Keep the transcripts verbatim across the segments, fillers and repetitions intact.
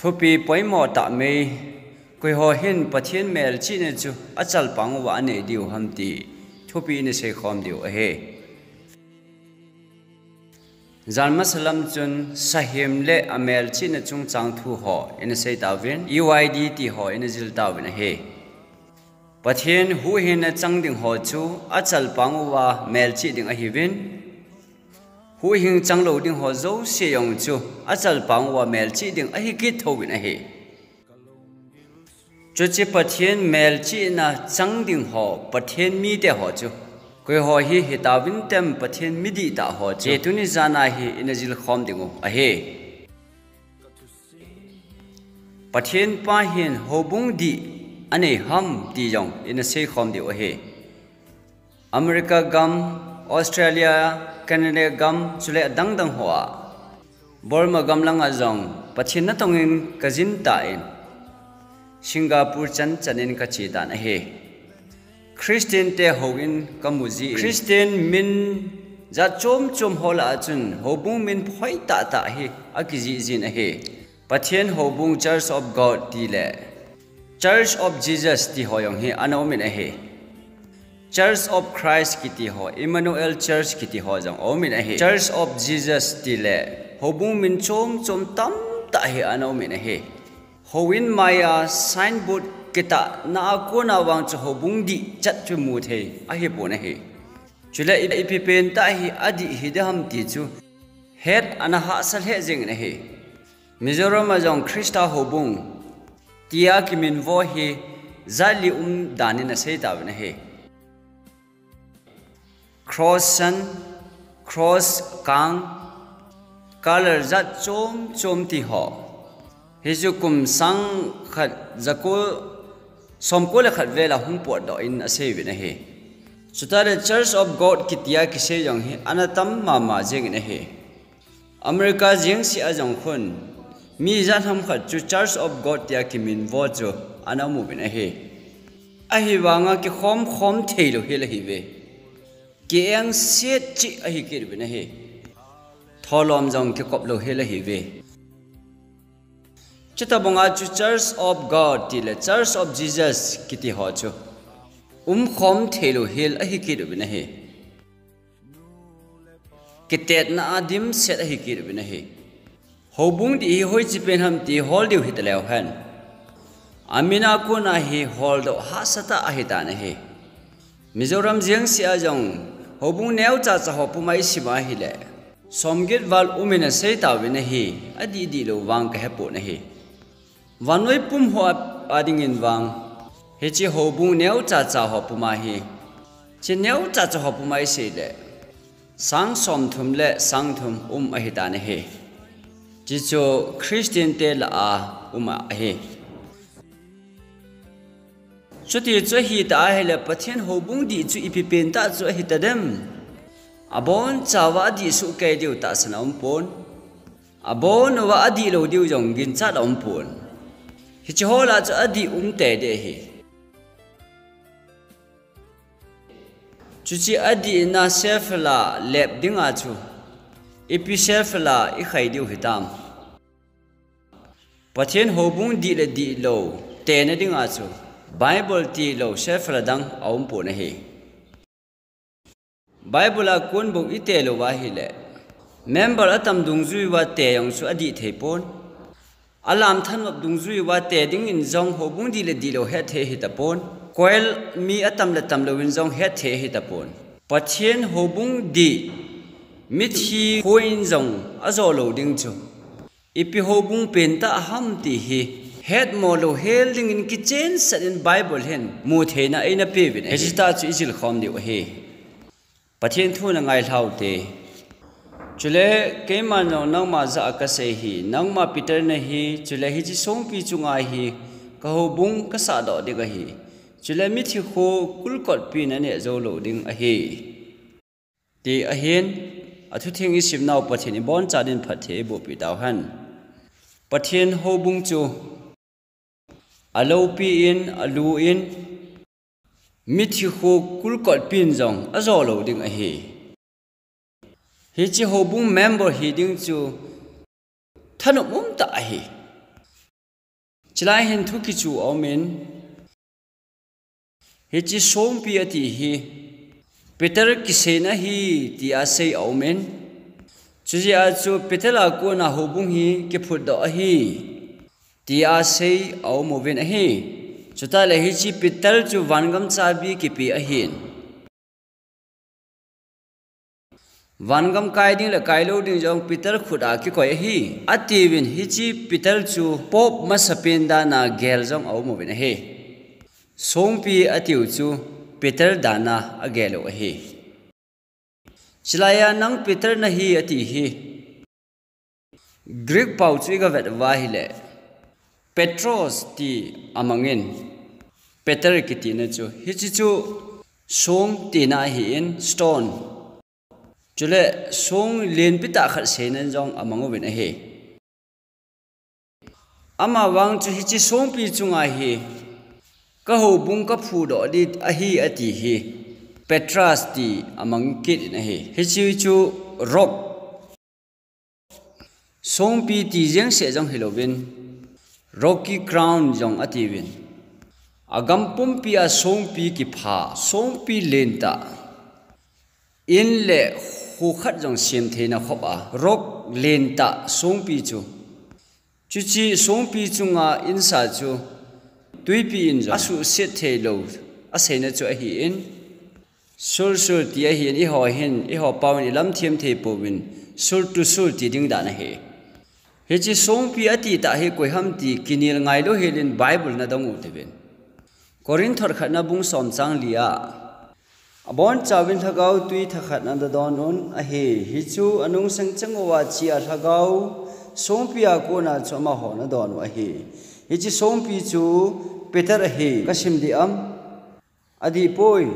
Thupi poimo tah mai, koiho hin Pathen melchihna chu achalpang uva anei diu ham ti thupi ina seikhom diu ahi. Jan masa lam chun sahem le amelchihna chungchang thu ho ina sei tauvin, U I D ti ho ina jil tauvin ahi. Pathen huhhingna chang ding ho chu achalpang uva melchih ding ahiuvin, huhhing chang lou ding ho jouse jong chu achalpang uva melchih ding ahi kit thouvin ahi. Chuche Pathen melchihna chang ding ho, Pathen mite ho chu koiho hi hitauvin tem, Pathen mi dihtah ho chu tuni jana hi ina jilkhom diu ahi. Pathen pa hin houbung dih anei ham ti jong ina seikhom diu ahi. America gam, Australia, Canada gam, chule adangdang hoa, Burma gam langa jong Pathen natongin kajin tan, Singapore chan chanin kache tan ahi. Christian te houin kamu jin, Christian min jat chom chom ho lah a chun houbung min phoi tah tah hi akijih jin ahi. Pathen houbung Church of God ti le Church of Jesus ti ho jong hi ana umin ahi. Church of Christ kiti ho, Emmanuel Church kiti ho jong aumin ahi. Church of Jesus ti le houbung min chom chom tamtah hi ana umin ahi. Houin maiya signboard kitahna a kona vang chu houbung dih chat chu mu thei ahipon ahi. Chule ipi pentah hi adih hiding ham ti chu het ana hahsa lheh jengin ahi. Mizoram a jong Christa houbung tia kiminvo hi jat li um danin asei tauvin ahi. Cross san, cross kang, color jat chom chom ti ho. Hichu kum sang khat jako somko le khat vela hung potdoh in aseiuvin ahi. Chutah le Church of God kitia kisei jong hi ana tam mama jengin ahi. America jengsea jong khun mi jat ham khat chu Church of God tia kiminvo chu ana umuvin ahi. Ahivanga kikhom khom theilou hel ahiuve. Kieng set cheh ahi kit uvin ahi. Tholom jong kikop lou hel ahiuve. Chutobanga chu Church of God ti le Church of Jesus kiti ho chu umkhom theilou hel ahi kit uvin ahi. Kitetna a dimset ahi kit uvin ahi. Houbung dih hi hoiche pen ham ti hol diu hita leu hen, amin a kona hi holdoh hahsa tah ahitan ahi. Mizoram jengsea jong houbung neocha cha ho puma isim a hile, somget val umin asei tauvin ahi, adih dihlou vang kahepon ahi. Vannoi pum ho a, adingin vang, hiche houbung neocha cha ho puma hi, hiche neocha cha ho puma isei le, sang somthum le sang thum um ahitan ahi. Hichu Christian te lah a um ahi. Chuti chu ahitah ahile Pathen houbung dih chu ipi pentah chu ahitadem? Abonchauva adih sohkei diu tahsan aumpon. Abon uva adihlou diu jong ginchat aumpon. Hiche ho lah chu adih um teitei ahi. Chuche adihna sefala lep dinga chu ipi sefala ikhai diu hitam? Pathen houbung dih le dihlou tena dinga chu Bible tilou sefala dang aumpon ahi. Bible a kon bou ite louva ahile, member atam dungjuiva te jong chu adih theipon. Alam thanop dungjuiva te dingin jong houbung dih le dihlou hetthei ahitapon. Koil mi atam le tamlouvin jong hetthei ahitapon. Pathen houbung dih mithi khoin jong ajolou ding chu ipi houbung pentah ham ti hi hetmo lou hel dingin kichensat in Bible hin mutheina eina peuvin ahi. Hiche tah chu ijilkhom diu ahi. Pathen thu nangailhau te. Chule keiman jong nangma jah a kasei hi, nangma Peter nahi, chule hiche songpi chunga hi kahoubung kasahdoh ding ahi. Chule mithi kho kulkotpin aneh joulou ding ahi, ti ahin, athutheng isimnau Pathen in ibonchauvin phatthei eibohpeh tauhen. Pathen houbung chu aloupi in, alu in, mithi kho kulkotpin jong ajolou ding ahi. Hiche houbung member hiding chu thanop umtah ahi. Chulai hin thu kichu aumin, hiche songpi ati hi Peter kiseina ahi tia sei aumin, chujeh a chu Peter a kona houbung hi kiphutdoh ahi tia sei aum uvin ahi. Chuteng le hiche Peter chu vangam chabi kipe ahin, vangam kai ding le kai lou ding jong Peter khut a kikoi ahi, atiuvin. Hiche Peter chu Pope masapen dan a gel jong aum uvin ahi. Songpi atiu chu Peter dan a agel u ahi. Chulai a nang Peter nahi ati hi Greek pao chu iga vet uva ahile, Petros ti amangin, Peter kitina chu, hiche chu song tina ahin, stone. Chule song lenpi tah khat seina jong amang uvin ahi. Amavang chu hiche songpi chunga hi ka houbung kaphudoh ding ahi ati hi Petros ti amang kit in ahi. Hiche chu rock, songpi ti jeng seh jong hilouvin, rocky crown jong atiuvin. Agam pumpi a songpi kipha, songpi lentah, in le kho khat jong sem theina khop a, rock lentah songpi chu. Chuche songpi chunga insa chu twipi in jong asuhset theilou aseina chu ahin, sulsul ti ahin, eiho hin, eiho paovin ilamthem thei pouvin, sul to sul ti ding dan ahi. Hiche songpi ati tah hi koi ham ti kinel ngailou helin Bible nadong u tivin. Corinth thot khatna bung som chang li a, abonchauvin lhagao twi thakhat nadon un ahi. Hichu anungsang chang uva chea lhagao songpi a kona chu amaho nadon u ahi. Hiche songpi chu Peter ahi. Kasim dih am? Adihpoi.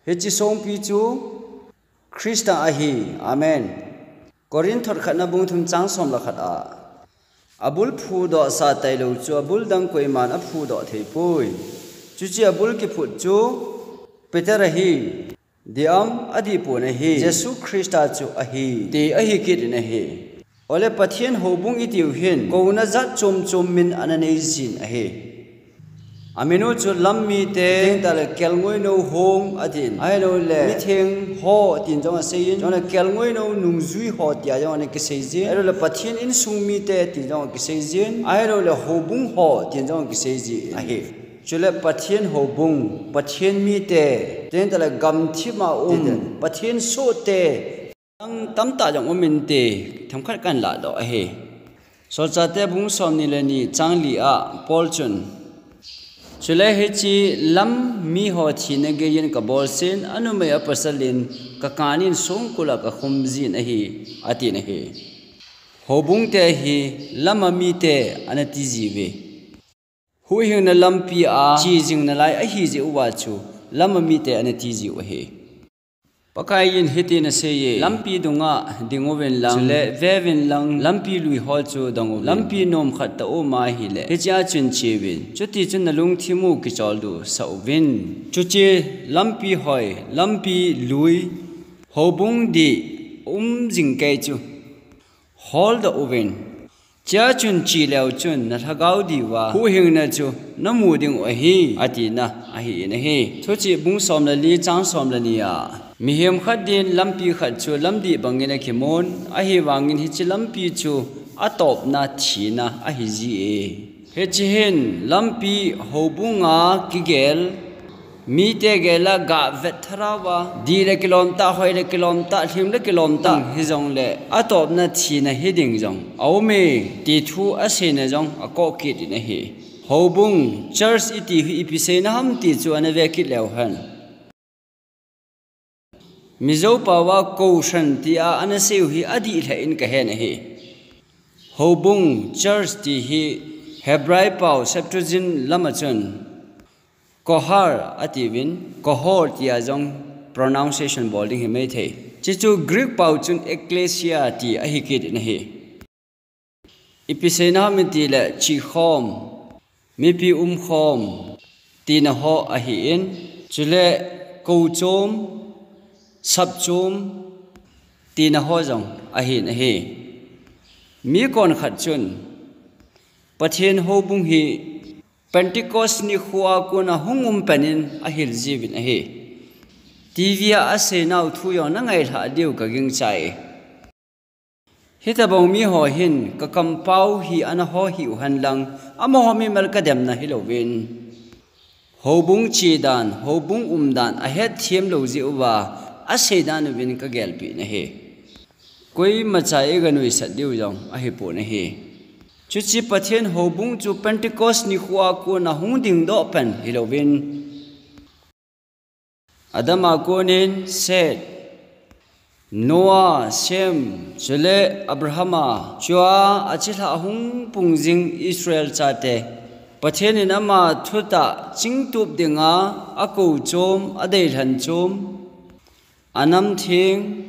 Hiche songpi chu Christa ahi. Amen. Corinth thot khatna bung thum chang som le khat a, abul phudoh sah tailou chu abul dang koiman aphudoh theipoi. Chuche abul kiphut chu Peter ahi. Dih am? Adihpoi nahi. Jesu Christa chu ahi, ti ahi kit in ahi. Ole Pathen houbung itiu hin kouna jat chom chom min ana nei jin ahi. Amin u chu lam mite, teng tale kelngoinou hong atin. Ahiloule mitheng ho tin jong aseiyin. Chule kelngoinou nungjui ho tia jong ana kisei jin. Ahiloule Pathen insung mite tin jong akisei jin. Ahiloule houbung ho tin jong akisei jin ahi. Chule Pathen houbung, Pathen mite, teng tale gamthip a um, Pathen sohte, dang tamtah jong um inte, themkhat kahin lahdoh ahi. Solchahte bung somni le ni chang li a Paul chun, chule hiche lam miho thina geiyin kabolsen, anumei apasalin kakan in songkul a kakhum jin ahi, atin ahi. Houbungte hi lam a mite ana ti jiuve. Huhhingna lampi a che jing nalai ahijeh uva chu lam a mite ana ti jiu ahi. Pakaiyin hitin aseiye, lampi dunga dinguvin lang, chule veuvin lang, lampi lui ho chu donguvin. Lampi nom khat tah um ahile, hichea chun cheuvin. Chutichun nalungthim u kicholdo sah uvin. Chuche lampi hoi, lampi lui, houbung dih um jing kei chu holdoh uvin. Chea chun che leu chun nalhagao diuva huhhingna chu namu dingu ahi, atina ahin ahi. Thuchih bung som le li chang som le ni a, mihem khat din lampi khat chu lamdih bangin akimun, ahivangin hiche lampi chu atopna thina ahiji e. Hiche hin lampi houbunga kigel, mite gela gah vet tharauva, dih le kilomtah, hoi le kilomtah, lhing le kilomtah, hijongle atopna thina hiding jong aume, ti thu aseina jong akoh kit in ahi. Houbung, church iti hi ipi seina ham ti chu ana vekit leu hen. Mizo paova kohran tia ana seiu hi adih lheh in kahen ahi. Houbung, church ti hi Hebrai pao Septuagint lama chun kohar atiuvin, kohor tia jong pronunciation bol ding himaithei. Chuchu Greek pao chun ekklesia ti ahi kit in ahi. Ipi seina ham itile chihkhom, mipi umkhom, tina ho ahin, chule kouchom, sapchom, tina ho jong ahin ahi. Mi konkhat chun, Pathen houbung hi Pentecost nikho a kona hung um pen in ahil jiuvin ahi. TV a aseinau thu jong nangailhah diu kagingchai. Hitobang miho hin kakampau hi ana ho hiu henlang, amaho mimal kademna hilouvin, houbung che dan, houbung um dan ahetthem lou jeh uva asei dan uvin kagelpeh nahi. Koimacha iganuisat diu jong ahipon ahi. Chuche Pathen houbung chu Pentecost nikho a kona hung dingdoh pen hilouvin, Adam a konin Seth, Noah, Shem, chule Abraham a, chua achilhah hung pung jing Israel chate, Pathen in ama thutah chingtup dinga akou chom, adeilhen chom, anamtheng,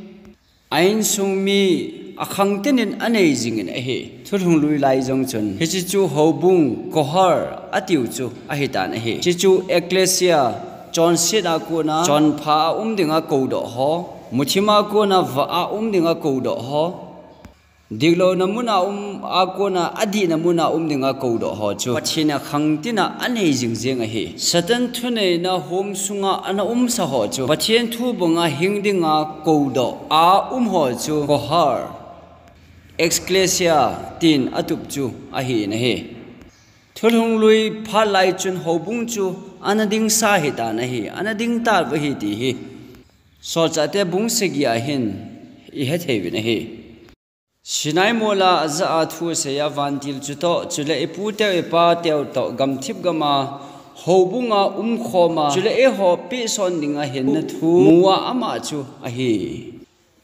a insung mi akhangtin in anei jingin ahi. Thulhunglui lai jong chun hiche chu houbung, kohar atiu chu ahitan ahi. Hiche chu ecclesia, chonset a kona chonpha a um dinga koudoh ho, muthim a kona vah a um dinga koudoh ho, diklouna mun a um a kona adihna mun a um dinga koudoh ho chu Pathen in akhangtin a anei jingjing ahi. Satan thuneina hom sunga ana umsa ho chu Pathen thu banga hing dinga koudoh a um ho chu kohar, ecclesia tin atup chu ahin ahi. Thulhunglui phat lai chun houbung chu ana dingsa hitan ahi, ana dingtauve ti hi Solchahte bung sagi a hin ihethei uvin ahi. Sinai mola ajah a thu asei a, vantil chutoh, chule iputeu ipateu toh gamthip gama houbunga umkhoma, chule eiho pehson dinga hinna thu mua ama chu ahi,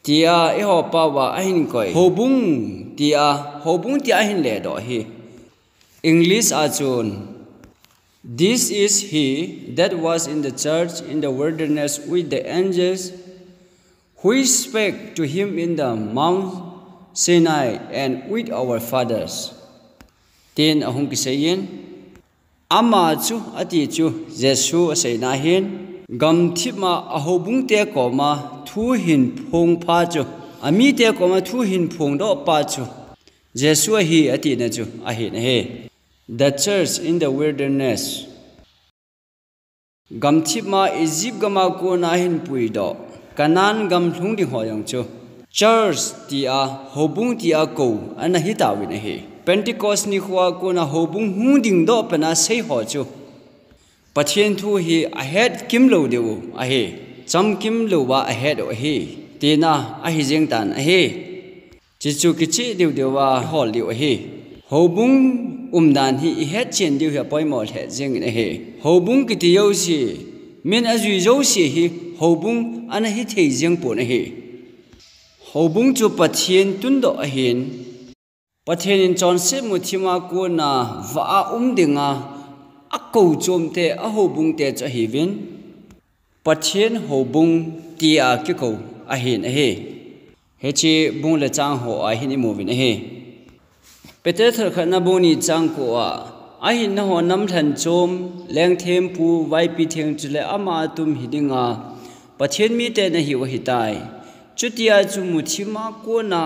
tia eiho paova ahin koi. Houbung tia, houbung tia ahin ledoh ahi. English a chun, "This is he that was in the church in the wilderness with the angels who spake to him in the Mount Sinai and with our fathers," tin ahung kiseiyin, ama chu ati chu Jesu aseina hin, gamthip ma a houbungte koma thu hin phongpa chu, amite koma thu hin phongdohpa chu Jesu ahi atina chu ahin ahi. The church in the wilderness. Gamthip ma Egypt gama kona ahin puidoh, Canaan gam lhung ding ho jong chu church tia, houbung tia kou ana hitauvin ahi. Pentecost nikhoa kona houbung hung dingdoh pen a sei ho chu Pathen thu hi ahet kimlou diu ahi. Chamkimlouva ahet u ahi, tina ahi jeng tan ahi. Chuchu kicheh deh deh uva hol diu ahi. Houbung umdan hi ihet chen diu hi apoimo lheh jengin ahi. Houbung kiti jouse, min ajui jouse hi houbung ana hithei jeng pon ahi. Houbung chu Pathen tundoh ahin, Pathen in chonset muthima kona vah a um dinga akou chomte, a houbungte chu ahiuvin, Pathen houbung tia kikou ahin ahi. Hiche bung le chang hoa hin imuvin ahi. Peter thot khatna bung ni chang ko a, ahinna ho namlhen chom, lengthempu, vaipi theng chule ama atum hi dinga Pathen mite nahiu ahitai. Chutia chu muthima kona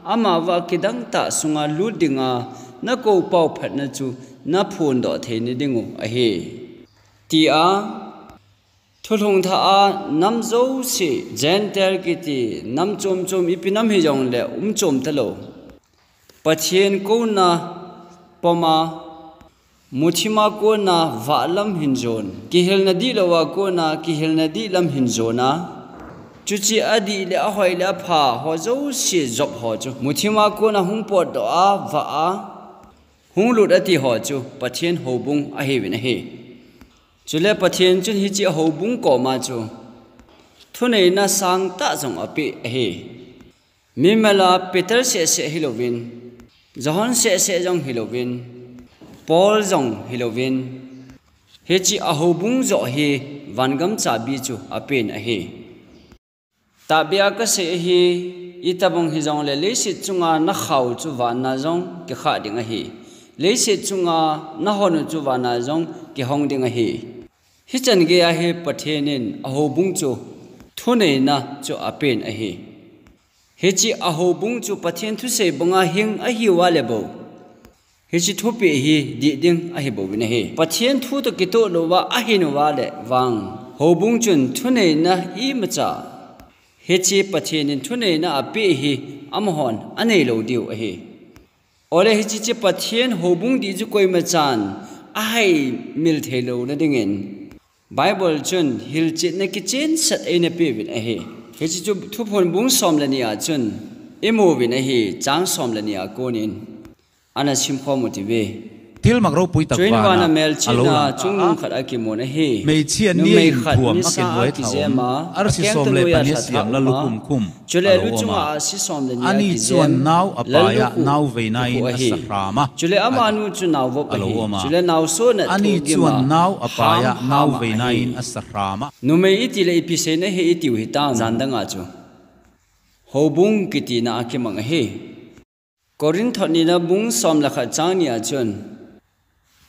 amavah kidangtah sunga lut dinga nakou pau phatna chu naphondoh theina diu ahi, tia Thulhung thah a nam jouse, Gentile kiti nam chom chom, ipi nam hijongle um chom talou, Pathen kouna poma, muthima kona vah lam hin jon, kihilna dihlouva kona kihilna dih lam hin jona, chuche adih le ahoi le apha ho jouse jop ho chu muthima kona hung potdoh a, vah a, hung lut ati ho chu Pathen houbung ahiuvin ahi. Chule Pathen chun hiche houbung koma chu thuneina sangtah jong apeh ahi. Mimal a Peter seh seh hilouvin, John seh seh jong hilouvin, Paul jong hilouvin, hiche a houbung joh hi vangam chabi chu apen ahi. Tahbeh a kasei ahi, itobang hijongle leiset chunga nakhau chu vana jong kikhah ding ahi. Leiset chunga nahon u chu vana jong kihong ding ahi. Hichan geiya hi Pathen in a houbung chu thuneina chu apen ahi. Hiche a houbung chu Pathen thusei banga hing ahiuva le bou, Hiche thupeh hi dih ding ahi bouvin ahi. Pathen thu toh kitoh louva ahin uva le vang, houbung chun thuneina imacha, hiche Pathen in thuneina apeh hi amahon anei lou diu ahi. Ole hiche, hiche Pathen houbung dih chu koimachan ahaimil thei louna dingin Bible chun hilchetna kichensah eina peuvin ahi. Hiche chu Thuphon bung som le ni a chun imu uvin ahi, chang som le ni a konin ana simkhom u hite. Thil mak ropui tak vana, vana melchihna alou lang chungnung khat akimun ahi. Meichia numei khat nisa akijem a, arsi som le pani siam la lukhum khum Chule alu chunga ahsi som le ni akijem, lallukhum kihu ahi. Chule amanu chu naovop ahi. Chule naosoh nat thuhgim a ham ham ahi. Numei iti le ipi seina hi itiu hitam, jandang a chu houbung kitina akimang ahi. Corinth thot nina bung som le khat chang ni a chun,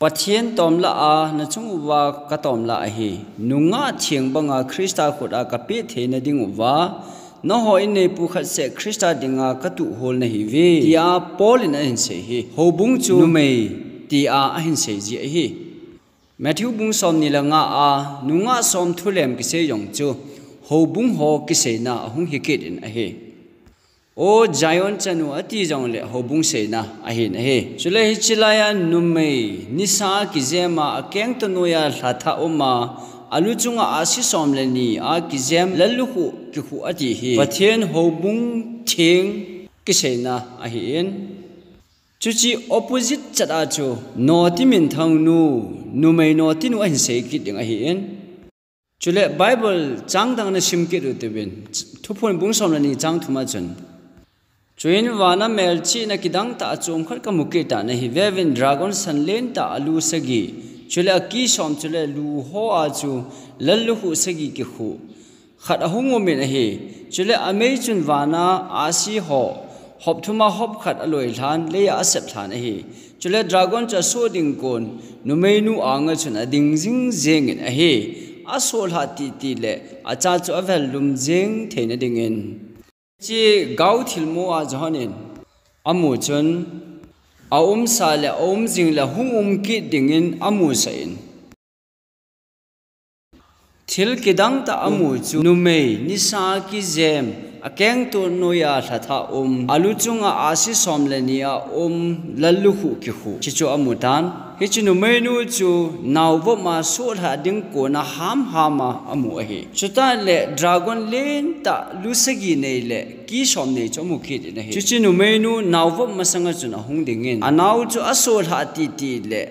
Pathen tomlah a nachung uva katomlah ahi. Nungah theng banga Christa khut a kapeh theina ding uva, nangho in neipukhat seh Christa dinga katuhhol nahiuve, tia Paul in ahin sei hi. Houbung chu numei tia ahin sei ji ahi. Matthew bung som ni le nga a nungah som thulem kisei jong chu houbung ho kiseina ahung hikit in ahi. O Zion chanu ati jongle houbung seina ahin ahi. Chule hiche laiya numei nisa kijem a, akeng toh noiya lhathah um a, alu chunga ahsi som le ni akijem, lallukhuh kikhuh ati hi Pathen houbung theng kiseina ahin. Chuche opposite chat a chu noti minthang nu, numei noti nu ahin sei kit ding ahin. Chule Bible chang dang nasim kit u hite, Thuphon bung som le ni chang thum a chun, chuin vana melchihna kidang tah achom khat kamu kit tan ahi. Veuvin, dragon san lentah alu sagi, chule aki som, chule lu ho a chu lallukhuh sagi kikhuh khat ahung um in ahi. Chule amei chun vana ahsi ho hop thum a hop khat aloi lhan, leiya asep lhan ahi. Chule dragon chu asoh ding kon numeinu anga chun ading jing jeng in ahi. Asoh lhah titi le acha chu avel lum jeng theina dingin. Hiche gao thilmu a Johan in amu chun, aumsa le aum jing le hung um kit dingin amusah in. Thil kidang tah amu chu numei nisa kijem, akeng toh noiya lhathah um, alu chunga ahsi som le ni a um, lallukhuh kikhuh, hiche chu amu tan. Hiche numeinu chu naovop ma soh lhah ding kona ham ham a amu ahi. Chuteng le dragon lentah lu sagi nei le ki som nei chu amu kit in ahi. Chuche numeinu naovop masanga chun ahung dingin, anao chu asoh lhah titi le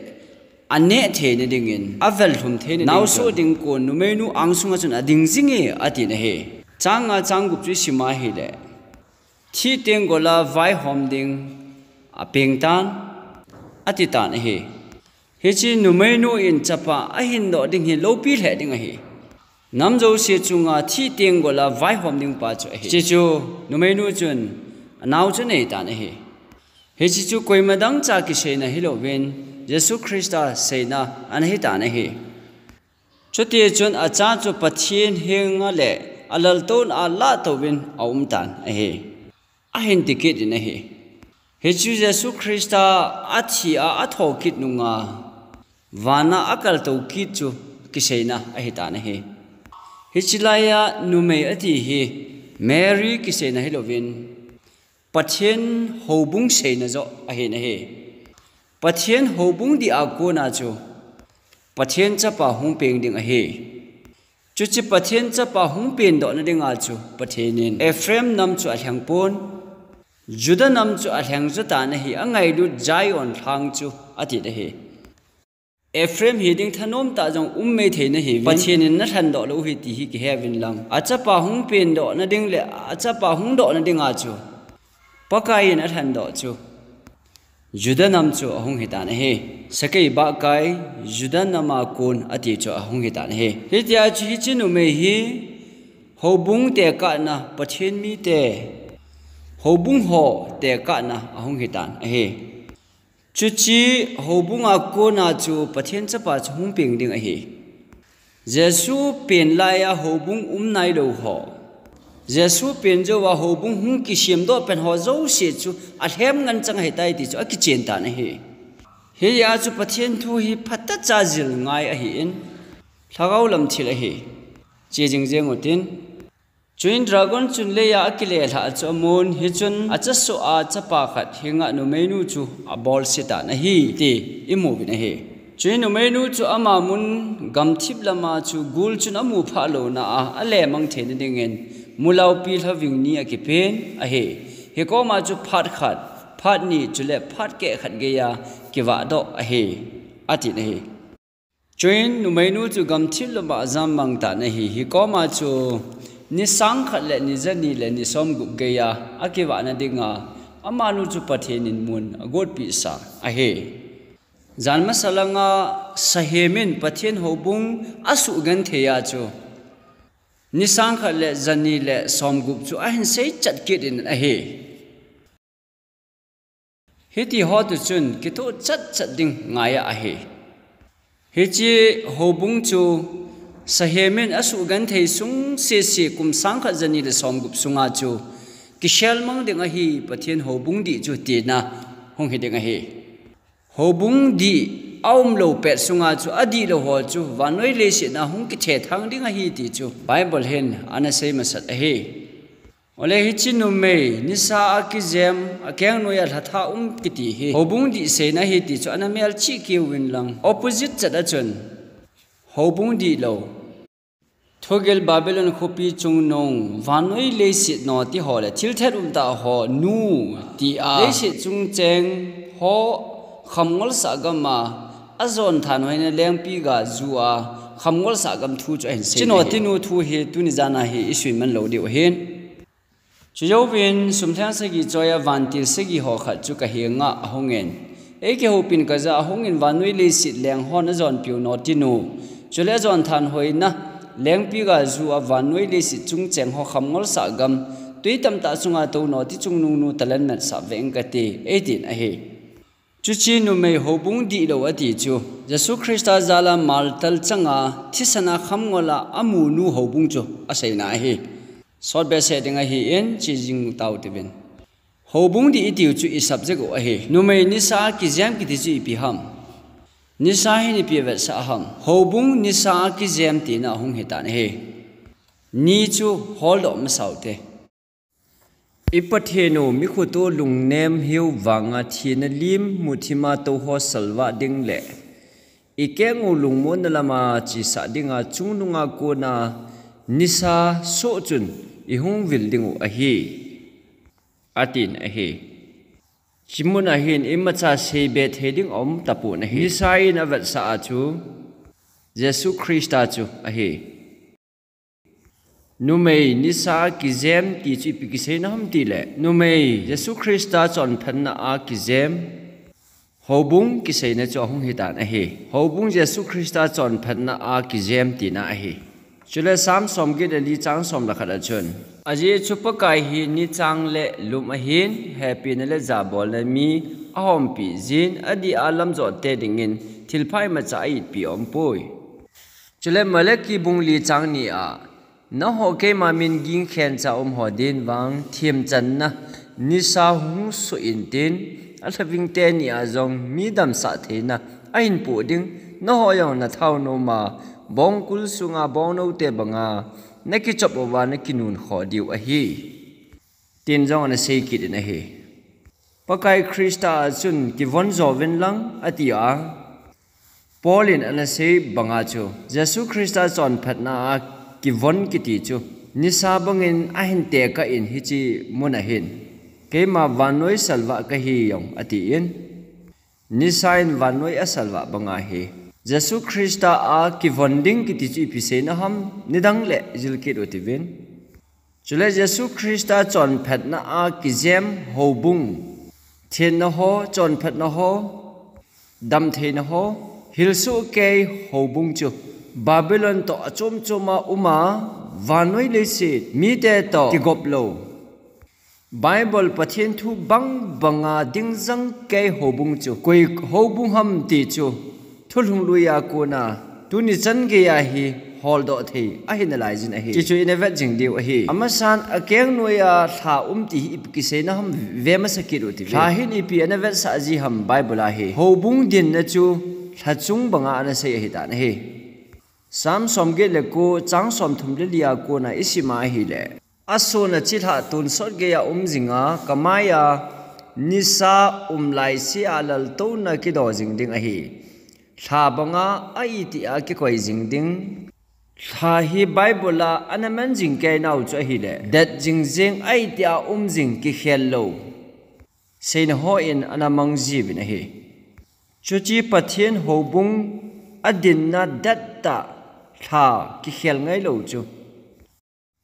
aneh theina dingin, avel lhum theina ding chun, naosoh ding kon numeinu angsunga chun ading jing e, atin ahi. Chang nga chang gup chu isim a ahile, thih tenggol a vaihom ding apeng tan, ati tan ahi. Hiche numeinu in chapa ahin doh ding hi loupi lheh ding ahi. Nam jouse chunga thih tenggol a vaihom ding pa chu ahi. Hiche chu numeinu chun anao chu anei tan ahi. Hiche chu koima dang cha kiseina hilouvin, Jesu Christa seina ana hitan ahi. Chuti chun acha chu Pathen henga le alaltouna a lahtouvin aum tan ahi. Ahin ti kit in ahi. Hichu Jesu Christa athi a athou kit nunga vana akaltou kit chu kiseina ahitan ahi. Hiche laiya numei ati hi Mary kiseina hilouvin, Pathen houbung seina joh ahin ahi. Pathen houbung dih a kona chu Pathen chapa hung peng ding ahi. Chuche Pathen chapa hung pendohna dinga chu Pathen in Ephraim nam chu alheng pon, Judah nam chu alheng jotan ahi, angailut Zion lhang chu, ati ahi. Ephraim hiding thanom tah jong um mei thei nahiuvin, Pathen in nalhendoh lou ahi ti hi kiheuvin lang, achapa hung pendohna ding le achapa hung dohna dinga chu Pakai in alhendoh chu Judah nam chu ahung hitan ahi. Sakei bahkai Judah nam a kon ati chu ahung hitan ahi. Hitia chu hiche numei hi houbung tekahna, Pathen mite, houbung ho tekahna ahung hitan ahi. Chuche houbung a kona chu Pathen chapa chu hung peng ding ahi. Jesu pen laiya houbung um nailou ho, Jesu pen jouva houbung hung kisemdoh pen ho jouse chu alhem ngen chang ahitai ti chu akichen tan ahi. Hijeh a chu Pathen thu hi phatah a jil ngai ahin, lhagao lam thil ahi. Che jing jeng utin. Chuin dragon chun leiya akile lhah chu amun, hichun achasoh a chapa khat henga numeinu chu abolse tan ahi ti imu uvin ahi. Chuin numeinu chu ama mun gamthip lama chu gul chun amu phah louna a alemang theina dingin mulaupi lhaving ni akipen ahi. Hikoma chu phat khat, phat ni chule phat keh khat geiya kivah doh ahi, atin ahi. Chuin numeinu chu gamthip lama ajam mang tan ahi. Hikoma chu ni sang khat le ni jani le ni somgup geiya akivahna dinga amanu chu Pathen in mun agotpeh sa ahi. Jan masa langa sahem in Pathen houbung asuh genthei a chu ni sang khat le jani le somgup chu ahin seichat kit in ahi. Hiti ho toh chun kitoh chatchat ding ngai ahi. Hiche houbung chu sahem in asuh genthei sung sese kum sang khat jani le somgup sunga chu kisel mang ding ahi, Pathen houbung dih chu tina hung hi ding ahi. Houbung dih aum lou pet sunga chu adih lou ho chu vannoi leiset a hung kithethang ding ahi ti chu Bible hin ana sei masat ahi. Ole hiche numei nisa a kijem, akeng noiya lhatha um kiti hi houbung dih seina ahi ti chu ana melchih kit uvin lang, opposite chat a chun houbung dih lou, thugil Babylon khopi chungnung, vannoi leiset noti ho le thil thet umtah ho nu tia leiset chung cheng ho khamngolsah gam a ajon thanhoina lengpi ga ju a khamngolsah gam thu chu ahin sei. Hiche noti nu thu hi tuni jan a hi isui man lou diu ahin. Chujouvin sum lheng sagi choiya vantil sagi ho khat chu kahenga ahungin, eikihoupin kaja a ahungin vannoi leiset leng hon ajonpiu noti nu, chule ajon thanhoina lengpi ga ju a vannoi leiset chung cheng ho khamngolsah gam, tui tamtah chunga tou noti chungnung nu talent metsah veng kate, eitin ahi. Chuche numei houbung dih lou ati chu Jesu Christa jal a maltal changa thisan a khamngol a amu nu houbung chu aseina ahi. Sot behseh ding ahin, che jing tau tivin. Houbung dih itiu chu i subject u ahi. Numei nisa a kijem kiti chu ipi ham? Nisa hin ipi avetsah ham? Houbung nisa a kijem tina ahung hitan ahi. Ni chu holdoh masa ute. I Pathen u, mi khut u lungnem hiu vanga thina lim muthima tou ho salvah ding le i keng u lungmonna lama chesah dinga chungnunga kona nisa soh chun i hung vil ding u ahi, atin ahi. Hiche mun ahin imacha seibe thei ding aum tapon ahi. Nisa in avetsah a chu Jesu Christa chu ahi. Numei nisa kijem ti chu ipi kiseina ham tile, numei Jesu Christa chonphatna a kijem houbung kiseina chu ahung hitan ahi. Houbung Jesu Christa chonphatna a kijem tina ahi. Chule Sam somget le li chang som le khat a chun, ajeh chu Pakai hi ni chang le lum ahin, hepina le jabolna mi ahompi jin, adih a lamjoh te dingin thilpha imacha a itpi aumpoi. Chule Malaki bung li chang ni a, nangho keima min ging khencha um ho din vang themchanna nisa hung soh intin, alhaving teni a jong mi damsah theina ahin poh ding, nangho jong nathao noma bongkul sunga bongnou te banga nakichop uva nakinun kho diu ahi, tin jong ana sei kit in ahi. Pakai Christa a chun kivon jo uvin lang, ati a. Paul in ana sei banga chu, Jesu Christa chonphatna a kivon kiti chu, nisa bangin ahin tekah in hiche mun ahin, keima vannoi salvah kahi jong, atin. Nisa in vannoi asalvah banga hi, Jesu Christa a kivon ding kiti chu ipi seina ham, nidang le jil kit u tivin. Chule Jesu Christa chonphatna a kijem houbung, thenna ho, chonphatna ho, damtheina ho, hilsoh kei houbung chu Babylon toh achom choma uma, vannoi leiset mite toh kigop lou, Bible Pathen thu bang banga dingjang kei houbung chu koi houbung ham ti chu, thulhung lui a kona tuni chan geiya hi holdoh thei ahi nalai jin ahi. Chuchu ina vet jing diu ahi. Amasan akeng noiya lha um ti hi ipi kiseina ham ve masa kit u tive. Lha hin ipi ana vetsah ji ham Bible a hi. Houbung dinna chu lha chung banga ana sei ahitan ahi. Psalm somget le ko chang somthum le lia kona isim a ahile, asona chilhah tonsot geiya um jinga, kamaiya nisa um laise a laltouna kido jing ding ahi. Lha banga a itia kikoi jing ding. Lha hi Bible a ana man jing keinau chu ahile, det jing jeng a itia um jing kikhel lou seina hon ana mang jiuvin ahi. Chuche Pathen houbung adinna dettah lha kikhel ngailou chu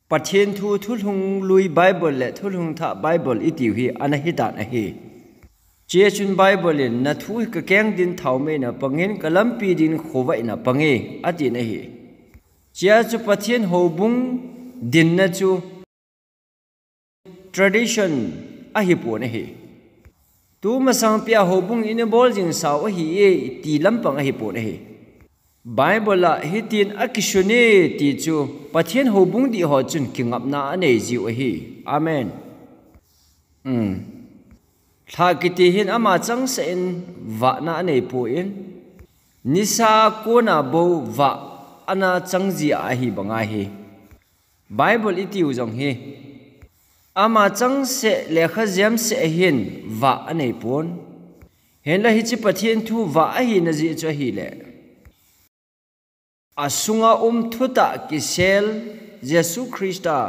Pathen thu Thulhunglui Bible le Thulhungthah Bible itiu hi ana hitan ahi. Chea chun Bible in, "Nathu hi kakeng din thaomeina pangin, kalampi din khovahna pange," atin ahi. Chea chu Pathen houbung dinna chu tradition ahipon ahi. Tumasangpia houbung ina bol jing sau ahi e ti lampang ahipon ahi. Bible a hitin akisune ti chu Pathen houbung dih ho chun kingapna anei jiu ahi. Amen. Um. Lha kiti hin ama changseh in vahna anei pon, nisa kona bou vah ana chang jia ahi banga hi. Bible itiu jong hi ama changseh lekha jemseh hin vah anei pon. Hinla hiche Pathen thu vah ahina jeh chu ahile, asunga um thutah kisel Jesu Christa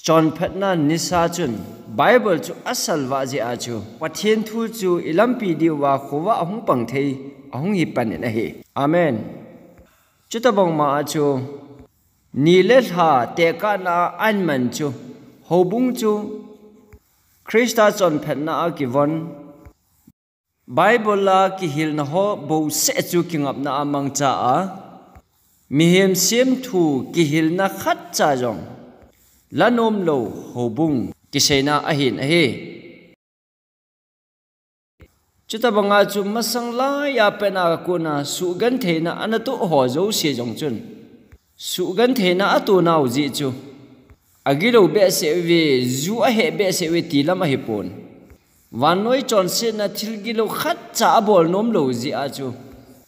chonphatna nisa chun Bible chu asalvah jeh a chu Pathen thu chu ilampi diuva khovah ahung pang thei ahung hi panin ahi. Amen. Chutabang ma a chu ni le lha tekahna a aman chu houbung chu Christa chonphatna a kivon, Bible a kihilna ho bouseh chu kingapna a mangcha a, mihem semthu kihilna khatcha jong la nomlou houbung kiseina ahin ahi. Chutabanga chu masang laiya pet a kona suhgentheina ana toh ho jouse jong chun, suhgentheina atonau jeh chu agilou behseh uve, ju aheh behseh uve ti lam ahipon. Vannoi chonsetna thil gilou khatcha abol nomlou jeh a chu,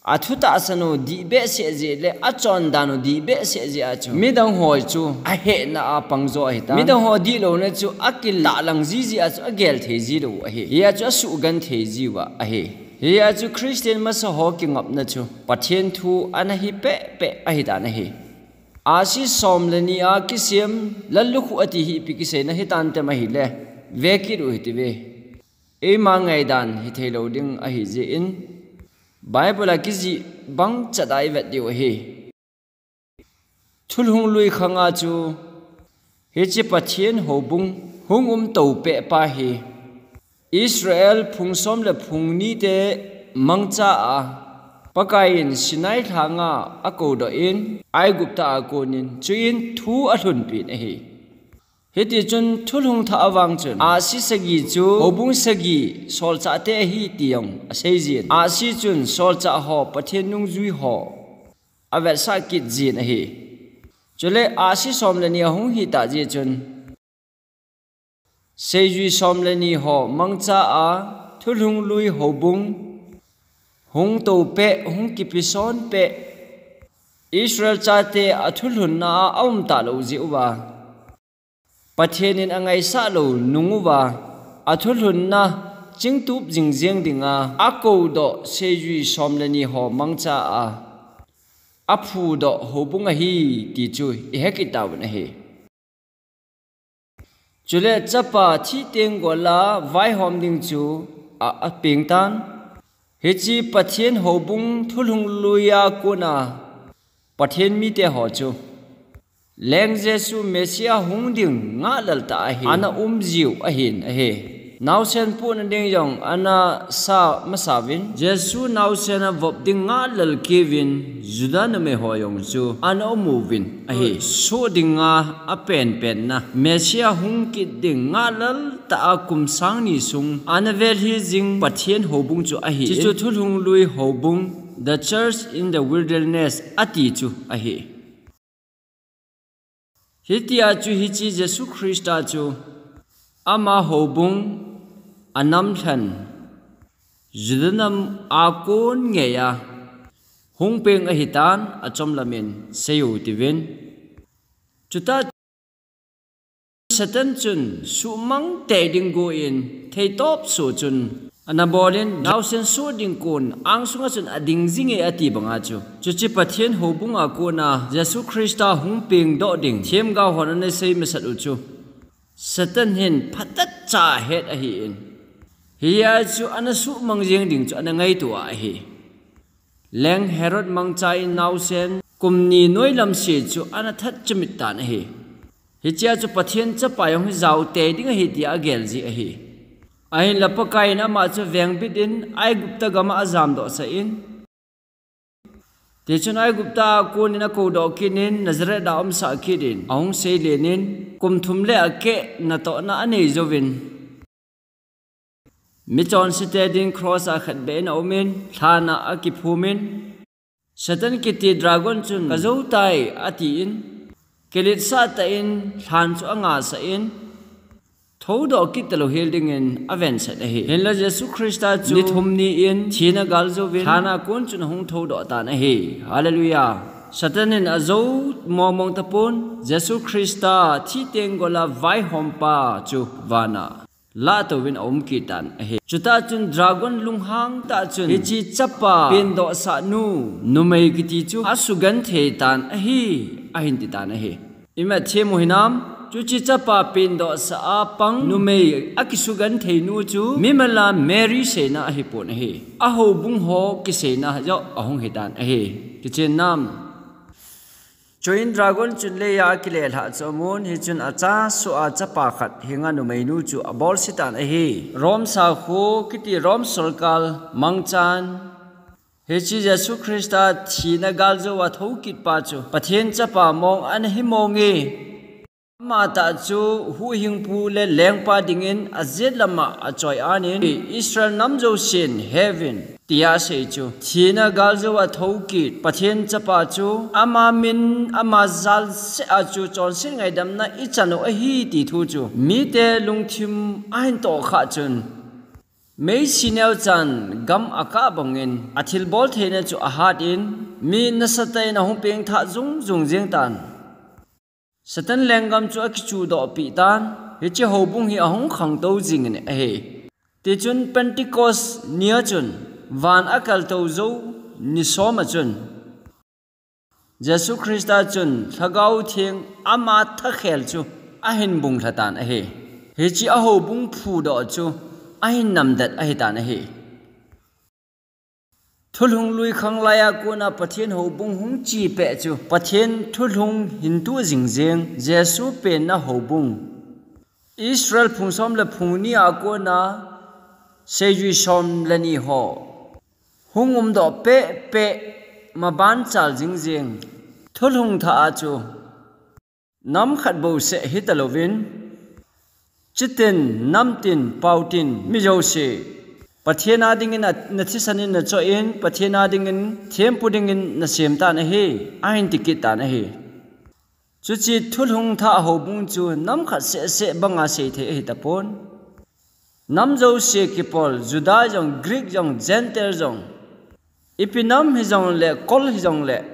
athutahsan u dih behseh jeh le achondan u dih behseh jeh a chu midang ho chu ahehna a pangjo ahitan. Midang ho dihlouna chu akilah lang ji jeh a chu agel thei jilou ahi. Hia chu asuhgenthei jiuva ahi. Hia chu Christian masa ho kingapna chu Pathen thu ana hi pehpeh ahitan ahi. Ahsi som le ni a kisem lallukhuh ati hi ipi kiseina hitan tem ahile, vekit u hitiuve. Eima ngaidan hitheilou ding ahijeh in, Bible a kijih bang chat a ivet diu ahi. Thulhunglui khanga chu hiche Pathen houbung hung umtou pehpa hi Israel phung som le phung nite mangcha a, Pakaiyin Sinai lhanga akoudoh in, Aigupta a konin, chuin thu alhunpin ahi. Hitichun Thulhungthah a vang chun, ahsi sagi chu houbung sagi solchahte ahi ti jong aseijin, ahsi chun solchah ho Pathen nungjui ho avetsah kit jin ahi. Chule ahsi som le ni ahung hitah jeh chun, seijui som le ni ho mangcha a, Thulhunglui houbung hung toupeh, hung kipeson peh, Israel chate athulhunna a aumtah lou jeh uva, Pathen in angaisah lou nung uva, athulhunna chingtup jingjeng dinga akoudoh seijui som le ni ho mangcha a aphudoh houbung ahi ti chu ihekit tauvin ahi. Chule chapa thitenggol a vaihom ding chu a, apengtan. Hiche Pathen houbung Thulhunglui a kona Pathen mite ho chu Leng Jesu Messiah hung ding ngahlel tah ahi, ana umjiu ahin ahi. Naosen pohna ding jong ana sa masauvin, Jesu naosen a vop ding ngahlel keuvin, Juda numei ho jong chu ana umuvin ahi. Soh dinga apenpenna, Messiah hung kit ding ngahlel tah a kum sang ni sung ana velhi jing Pathen houbung chu ahi. Chuchu Thulhunglui houbung, The Church in the Wilderness ati chu ahi. Hitia chu hiche Jesu Christa chu ama houbung anam lhen Juda nam a kon ngeiya hung peng ahitan achom lamin seiyu tivin. Chuta Satan chun suhmang tei ding go in theitop so chun ana bolin naosen so ding kon angsunga chun ading jinge ati banga chu. Chuche Pathen houbunga kona Jesu Christa hung peng doh ding themgao hon ana sei masat u chu Satan hin phatah cha het ahin. Hia chu ana suhmang jeng ding chu ana ngaito ahi. Leng Herod mangcha in naosen kum ni noilam se chu ana that chimit tan ahi. Hichea chu Pathen chapa jong hi jao tei ding ahi tia agel ji ahi. Ahinla Pakai in ama chu vengbit in Aigupta gama ajamdoh sah in. Tichun Aigupta a konin akou doh kit in Nazareth a umsah kit in ahung seilen in kum thum le akeh natohna anei jouvin. Michonse te ding cross a khatbeh in aumin, lhan a akiphum in, Satan kiti dragon chun ka jou tai atin, kiletsah tah in lhan chu angasah in, thoudoh kit talou hel dingin avensah ahi. Hinla Jesu Christa chu ni thum ni in thina gal jouvin lhan a kon chun ahung thoudoh tan ahi. Hallelujah. Satan in ajou mongmong tapon, Jesu Christa thi teng gola vaihompa chu vana lahtouvin aum kit tan ahi. Chutah chun dragon lunghang tah chun hiche chapa pendohsah nu, numei kiti chu asugenthei tan ahi, ahin ti tan ahi. Ima themu hinam, chuche chapa pendohsah a pang numei akisugenthei nu chu mimala Mary seina ahipon ahi. Ahoubung ho kiseina joh ahung hitan ahi. Kichen nam. Chuin dragon chun leiya akilelhah chu amun, hichun achasoh a chapa khat henga numeinu chu abolse tan ahi. Rome sakho kiti Rome sorkar mangchan hiche Jesu Christa thina galjou a thoukit pa chu Pathen chapa mong ana hi monge. Amatah chu huhhingpu le lengpa dingin ajet lama achoi-an in, Israel nam jousen heuvin, tia asei chu. Thina galjou a thoukit Pathen chapa chu ama min, ama jalseh a chu chonset ngaidamna ichan u ahi ti thu chu mite lungthim ahin tohkhah chun, meisi neochan gam akah bangin athilbol theina chu ahat in, mi nasatah in ahung pengthah jung jung jeng tan. Satan lenggam chu akichuhdohpeh tan, hiche houbung hi ahung khangtou jingin ahi. Tichun Pentecost nia chun van akaltou jou ni som a chun Jesu Christa chun Lhagao Theng ama thakhel chu ahin bunglha tan ahi. Hiche ahoubung phudoh chu ahin namdet ahitan ahi. Thulhung lui khanglai a kona Pathen houbung hung chepeh chu Pathen thulhung hin tuh jingjeng Jesu penna houbung. Israel phung som le phung ni a kona seijui som le ni ho hung umdoh pehpeh maban chal jingjeng thulhung thah a chu nam khat bouseh hitalouvin, chitin, namtin, paotin, mi jouse Pathen a dingin a, nathisan in nachoh in, Pathen a dingin thempu dingin nasem tan ahi, ahin tikit tan ahi. Chuche thulhung thah houbung chu nam khat sehseh banga seithei ahitapon. Nam jouse kipol, Juda jong, Greek jong, Gentile jong, ipi nam hijongle, Kol hijongle,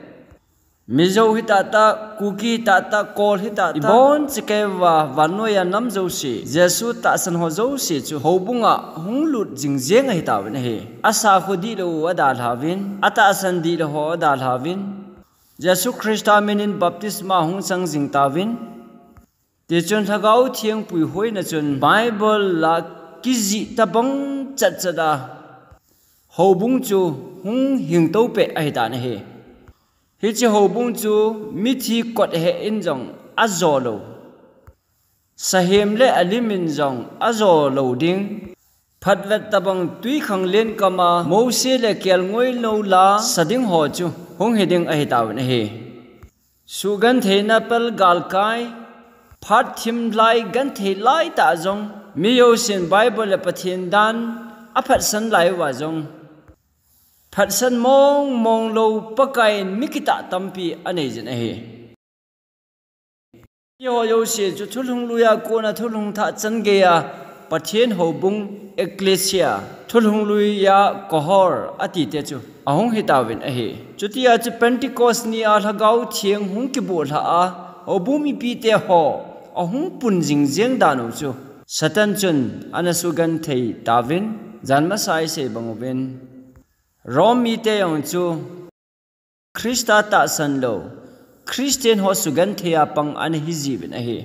Mizo hitahtah, Kuki hitahtah, Kol hitahtah, ibonchauva vannoiya nam jouse, Jesu tahsan ho jouse chu houbunga hung lut jingjeng ahitauvin ahi. Asakho dihlou u adalhauvin, atahsan dihlou ho adalhauvin, Jesu Christa minin baptisma hung chang jingtauvin. Tichun Lhagao Theng puihoina chun Bible a kijih tobang chatchat a houbung chu hung hingtoupeh ahitan ahi. Hiche houbung chu mithi kot heh in jong ajolou, sahem le alim in jong ajolou ding, phatvet tobang twikhanglen kama Mose le kelngoi nou la sa ding ho chu hung hiding ahitauvin ahi. Suhgentheina pel galkai, phat thim lai genthei laitah jong, mi jousen Bible le Pathen dan aphatsan lai uva jong, phatsan mongmong lou Pakaiyin mi kitah tampi aneijin ahi. Eiho jouse chu thulhung lui a kona thulhung thah chan geiya Pathen houbung, ecclesia, thulhung lui a kohor ati te chu ahung hitauvin ahi. Chutia chu Pentecost ni a Lhagao Theng hung kibuhlhah a, houbung mipi te ho ahung pung jing jeng dan u chu Satan chun ana sugenthei tauvin, jan masa a isei bang uvin, Rome mite jong chu Christa tahsan lou Christian ho sugenthei a pang ana hi jiuvin ahi.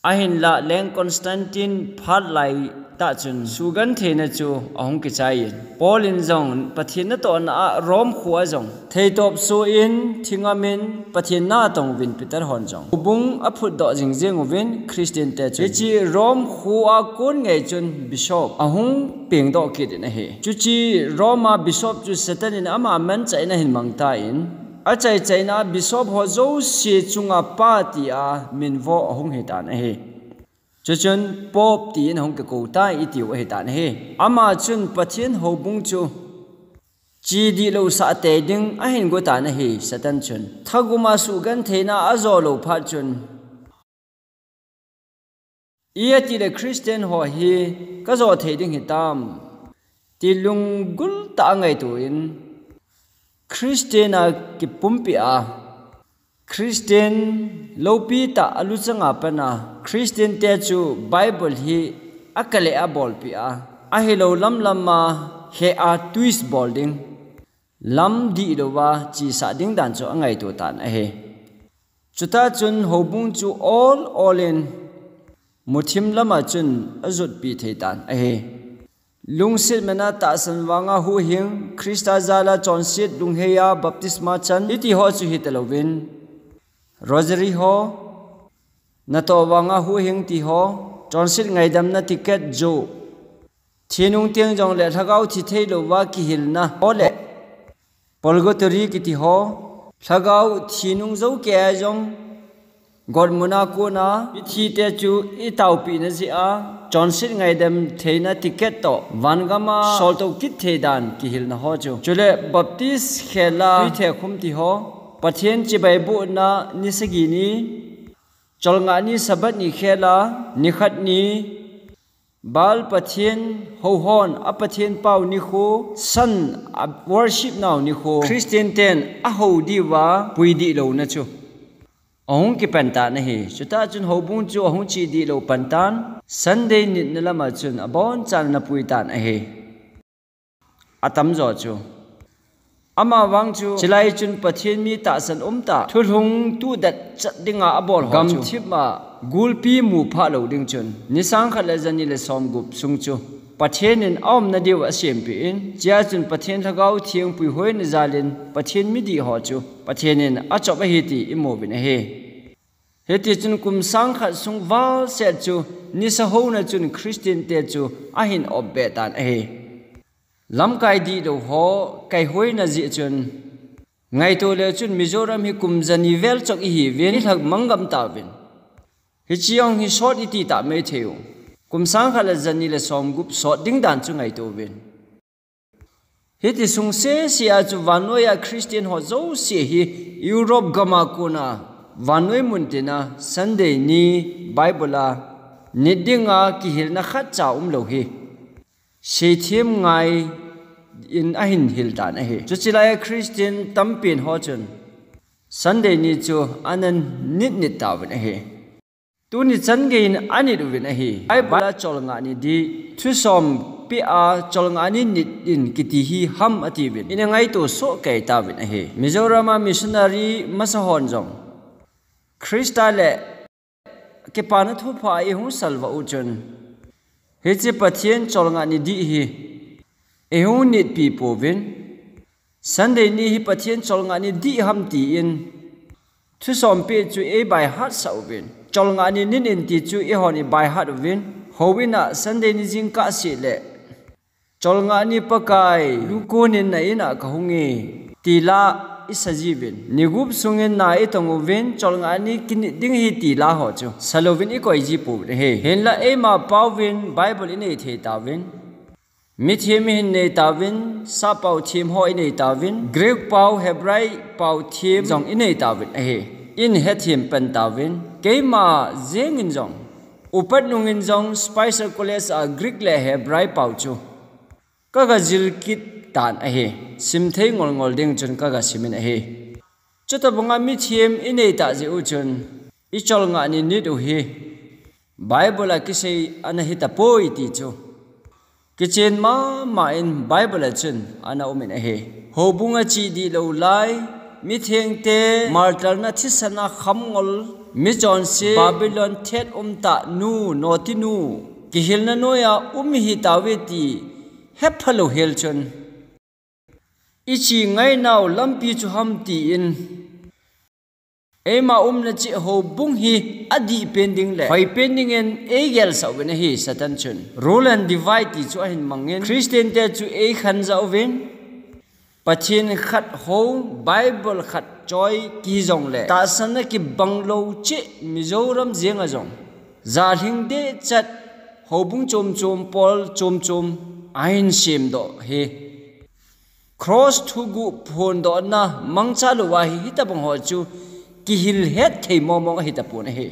Ahinlah leng Constantine phat lai tah chun sugentheina chu ahung kichai in, Paul in jong Pathen natohna a Rome kho a jong theitop soh in, thingam in Pathen na atong uvin Peter hon jong houbung aphutdoh jing jeng uvin Christian te chun. Hiche Rome kho a kon ngei chun bishop ahung pengdoh kit in ahi. Chuche Rome a bishop chu Satan in ama manchah in ahin mang tan, achaichaina a bishop ho jouse chunga pa tia minvo ahung hitan ahi. Chuchun Pope tin ahung kikou tan itiu ahitan ahi. Ama chun Pathen houbung chu chi dihlou sah tei ding ahin go tan ahi. Satan chun thagum a sugentheina ajo lou phat chun, "Ijeh itile Christian ho hi kajo thei ding hitam?" ti lunggul tah a angaito in, Christian a kipumpi a, Christian loupi tah a luchang a pat a Christian te chu Bible hi akale a bolpi a, ahilou lamlam a he a twist bol ding, lam dihlou a chesah ding dan chu angaito tan ahi. Chutah chun houbung chu ol ol in muthim lam a chun ajotpi thei tan ahi. Lungset man a tahsan vang a huhhing, Christa jal a chonset, lunghei a baptisma chan, hiti ho chu hita louvin, Rosary ho, natoh vang a huhhing ti ho, chonset ngaidamna ticket joh, thi nung teng jongle lhagao thi thei louva kihilna ho le Purgatory kiti ho, lhagao thi nung jou kei a jong, gotmun a kona mithi te chu itaopeh na jeh a, chonset ngaidam theina ticket toh, vangam a soltou kit thei dan kihilna ho chu. Chule Baptist khel a tui theh khum ti ho, Pathen chibai bohna ni sagi ni, cholngah ni Sabbath ni khel a, nikhat ni, Baal Pathen houhon a Pathen pao nikho, sun a worship nau nikho, Christian ten ahou diuva pui dihlouna chu ahung kipan tan ahi. Chutah chun houbung chu ahung che dihlou pan tan, Sunday nitna lam a chun abonchan ana pui tan ahi. Atamjo chu. Amavang chu, chulai chun Pathen mi tahsan umtah, thulhung tudet chat dinga abol ho chu gamthip a gulpi mu phah lou ding chun, ni sangkhat le jani le somgup sung chu Pathen in aumna diu asempeh in, chea chun Pathen Lhagao Theng puihoina jal in Pathen midih ho chu Pathen in achop ahi ti imu uvin ahi. Hiti chun kum sangkhat sung val set chu nisa houna chun Christian te chu ahin op beh tan ahi. Lamkai dihlou ho kaihoina jeh chun, ngaito leu chun Mizoram hi kum jani vel chok ihiuvin, ilhagmang gam tauvin. Hiche jong hi sot iti tah maithei u. Kum sangkhat le jani le somgup sot ding dan chu ngaito uvin. Hiti sung sese a chu vannoi a Christian ho jouse hi Europe gam a kona vannoi muntin a Sunday ni Bible a nit dinga kihilna khatcha umlou hi seithem ngai in ahin hil tan ahi. Chuche lai a Christian tampen ho chun Sunday ni chu ana nit nit tauvin ahi. Tuni chan gei in anit uvin ahi. Bible a cholngah ni dih, thusom peh a cholngah ni nit in kiti hi ham atiuvin. Ina ngaito soh kei tauvin ahi. Mizoram a missionary masa hon jong Christa le kipana thupha ihung salvah u chun, hiche Pathen cholngah ni dih hi ihung nitpi pouvin, Sunday ni hi Pathen cholngah ni dih ham tin thusom peh chu eiby hat sah uvin, cholngah ni nit in ti chu eihon iby hat uvin, houin a Sunday ni jingkah seh le, cholngah ni Pakai, lukon in na in a kahung e, ti la isa jiuvin, ni gup sungin na itong uvin, cholngah ni kinit ding ahi ti la ho chu salouvin ikoi ji pouvin ahi. Hinla eima paovin Bible inei thei tauvin, mithem ihin nei tauvin, sappao them ho inei tauvin, Greek pao, Hebrai pao them jong inei tauvin ahi. in hethem pan tauvin, keima jeng in jong, upat nung in jong Spicer College a Greek le Hebrai pao chu kaga jil kit tan ahi. Sim thei ngol ngol ding chun kaga sim in ahi. Chuta banga mithem i nei ta jeh u chun i cholngah ni nit u hi Bible a kisei ana hi tapoi ti chu kichen mama in Bible a chun ana um in ahi. Houbung a chih dihlou lai, mithengte martalna thisan a kham ngol, michonse, Babylon thet um tah nu, notinu, kihilna noiya um hi tauve ti hephalou hel chun i chi ngainau lampi chu ham tin eima umna cheh houbung hi adih pen ding le hoi pen dingin ei gelsah uvin ahi. Satan chun rule and divide ti chu ahin mangin Christian te chu ei khanjah uvin, Pathen khat hou, Bible khat choi kihi jongle tahsanna kibang lou cheh Mizoram jenga jong jalhing deh chat houbung chom chom, pawl chom chom ahin semdoh hi. Cross thuguh phondohna mangcha louva hi hitabang ho chu kihil het thei mong mong ahi tapon ahi.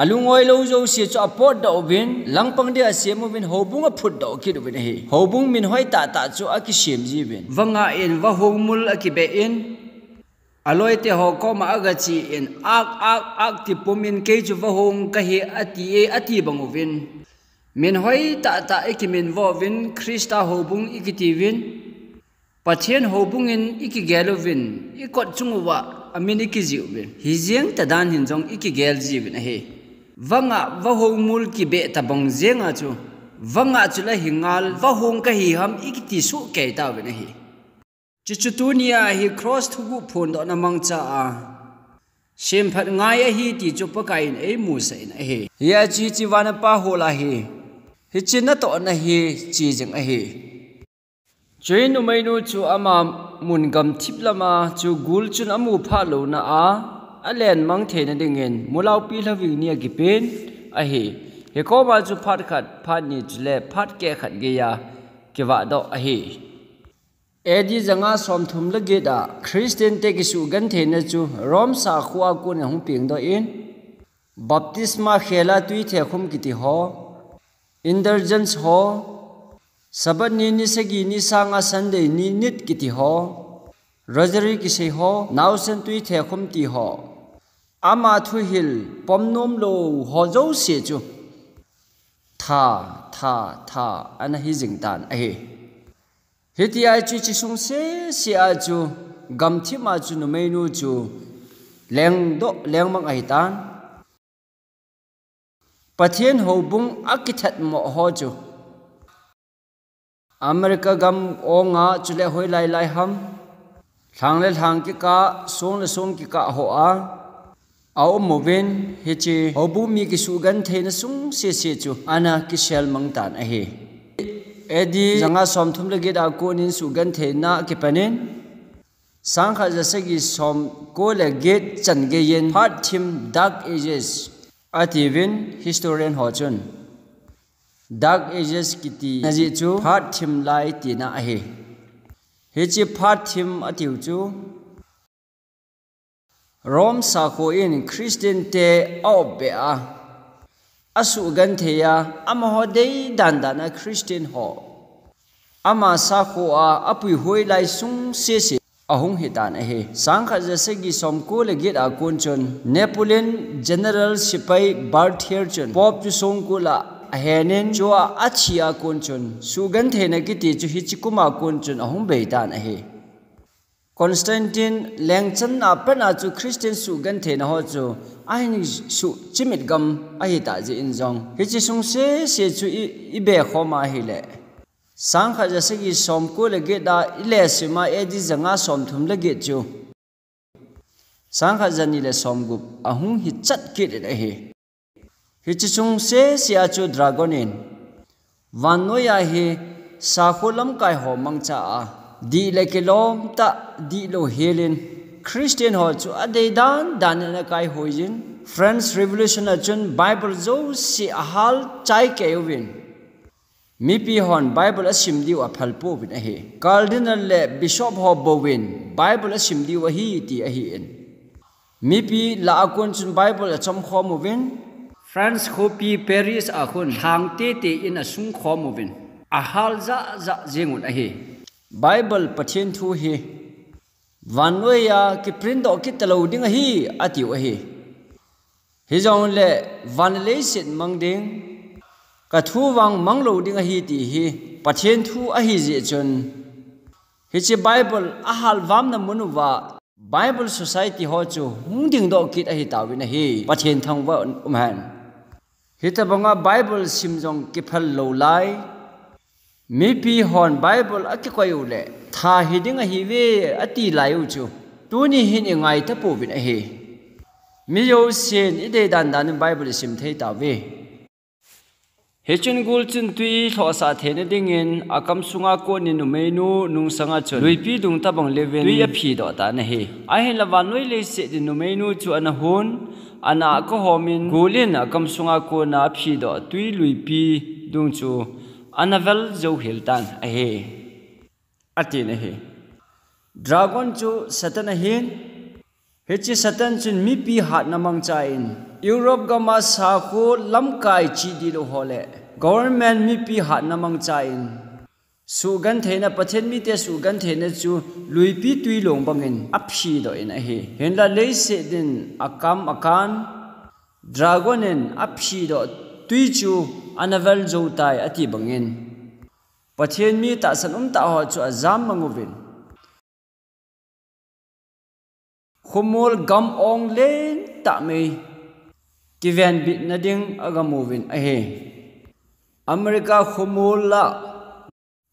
Alungoi lou jouse chu apotdoh uvin, langpang dia asem uvin, houbung aphutdoh kit uvin ahi. Houbung min hoi tahtah chu akisem jiuvin. Vangah in, vahong mul akibeh in, aloite ho koma agache in, ak, ak, ak ti pum in, kei chu vahong kahi ati e, ati bang uvin. Min hoi tahtah ikiminvo uvin, Christa houbung ikiti uvin, Pathen houbung in ikigel uvin, ikot chung uva amin ikijih uvin. Hijeng tah dan hin jong ikigel jiuvin ahi. Vangah vahong mul kibeh tabang jenga chu, vangah chu la hi ngal, vahong kahi ham ikiti soh kei tauvin ahi. Chuchu tunia hi cross thuguh phondohna mangcha a semphat ngai ahi ti chu Pakai in eimusah in ahi. Hia chu hiche vana Pa hol ahi. Hiche natohna hi che jing ahi. Chuin numeinu chu ama mun gamthip lama chu gul chun amu phah louna a, alen mang theina dingin mulaupi lhaving ni akipen ahi. Hikoma chu phat khat, phat ni chule phat keh khat geiya kivahdoh ahi. A D janga somthum le get a Christian te kisuhgentheina chu Rome sakhoa kon ahung pengdoh in, baptisma khela tuithekhum kiti ho, indulgence ho, Sabbath ni, ni sagi, ni sanga Sunday ni nit kiti ho, rosary kisei ho, naosen tuithekhum ti ho, ama thuhil pomnom lou ho jouse chu tha, tha, tha ana hijing tan ahi. Hitia chu hiche sung sese a chu gamthip a chu numeinu chu lengdoh lengmang ahitan. Pathen houbung akithatmo ho chu America gam onga chule hoilai lai ham, lhang le lhang kikah, song le song kikah hoa aum uvin, hiche houbung mi kisuhgentheina sung sese chu ana kisel mang tan ahi. A D janga somthum le get a konin suhgentheina akipanin, sangkhat jasagi somko le get chan geiyin phat thim Dark Ages atiuvin, historian ho chun Dark Ages kitina jeh chu phat thim lai tina ahi. Hiche phat thim atiu chu Rome sakho in Christian te aopbeh a, asuhgenthei a, amaho deidan dan a Christian ho ama sakhoa apuihoi lai sung sese ahung hitan ahi. Sangkhat jasagi somko le get a kon chun Napoleon General Sepai Berthier chun Pope chu songkul a ahenin, chua athi a kon chun suhgentheina kiti chu hiche kuma kon chun ahung beitan ahi. Constantine lengchanna pat'a chu Christian suhgentheina ho chu ahin suhchimit gam ahitah jeh in jong, hiche sung sese chu i, ibekhom ahile, sangkhat jasagi somko le get a ilesima A D janga somthum le get chu sangkhat jani le somgup ahung hichat kit in ahi. Hiche sung sese a chu dragon in vannoiya hi sakho lamkai ho mangcha a, dih le kilom tah dihlou helin Christian ho chu adeidan dan in akaihoi jin, French Revolution a chun Bible jouse ahal chai kei uvin, mipi hon Bible asim diu aphal pouvin ahi. Cardinal le Bishop ho bouvin Bible asim diu ahi ti ahin. Mipi lah a kon chun Bible achom khom uvin, France khopi Paris a khun lhang tete in asung khom uvin, ahal jahjah jeng un ahi. Bible Pathen thu hi vannoi a kiprint doh kit talou ding ahi, atiu ahi. Hijongle van le leiset mang ding, ka thu vang mang lou ding ahi ti hi Pathen thu ahi jeh chun, hiche Bible ahal vamna mun uva Bible Society ho chu hung dingdoh kit ahi tauvin ahi. Pathen thangvah um hen. Hitobanga Bible sim jong kiphal lou lai. Mipi hon Bible akikoi u le, tha hiding ahiuve ati lai u chu, tuni hin ingai tapouvin ahi. Mi jousen idei dandan in Bible isim thei tauve. Hichun gul chun twi lhohsah theina dingin akam sunga konin numeinu nungsanga chun luipi dung tobang leuvin twi aphidoh tan ahi. Ahinla vannoi leiset in numeinu chu ana hon, ana akhomin gul in akam sunga kona aphidoh twi luipi dung chu ana vel jou hel tan ahi, atin ahi. Dragon chu Satan ahin, hiche Satan chun mipi hatna mangchan, Europe gama sakho lamkai chidih lou ho le government mipi hatna mangchan, suhgentheina, Pathen mite suhgentheina chu luipi twilong bangin aphidoh in ahi. Hinla leiset in akam akan, dragon in aphidoh twi chu ana vel jou tai ati bangin, Pathen mi tahsan umtah ho chu ajam mang uvin, khomol gam ong lentah mei kivenbitna ding agam uvin ahi. America khomol a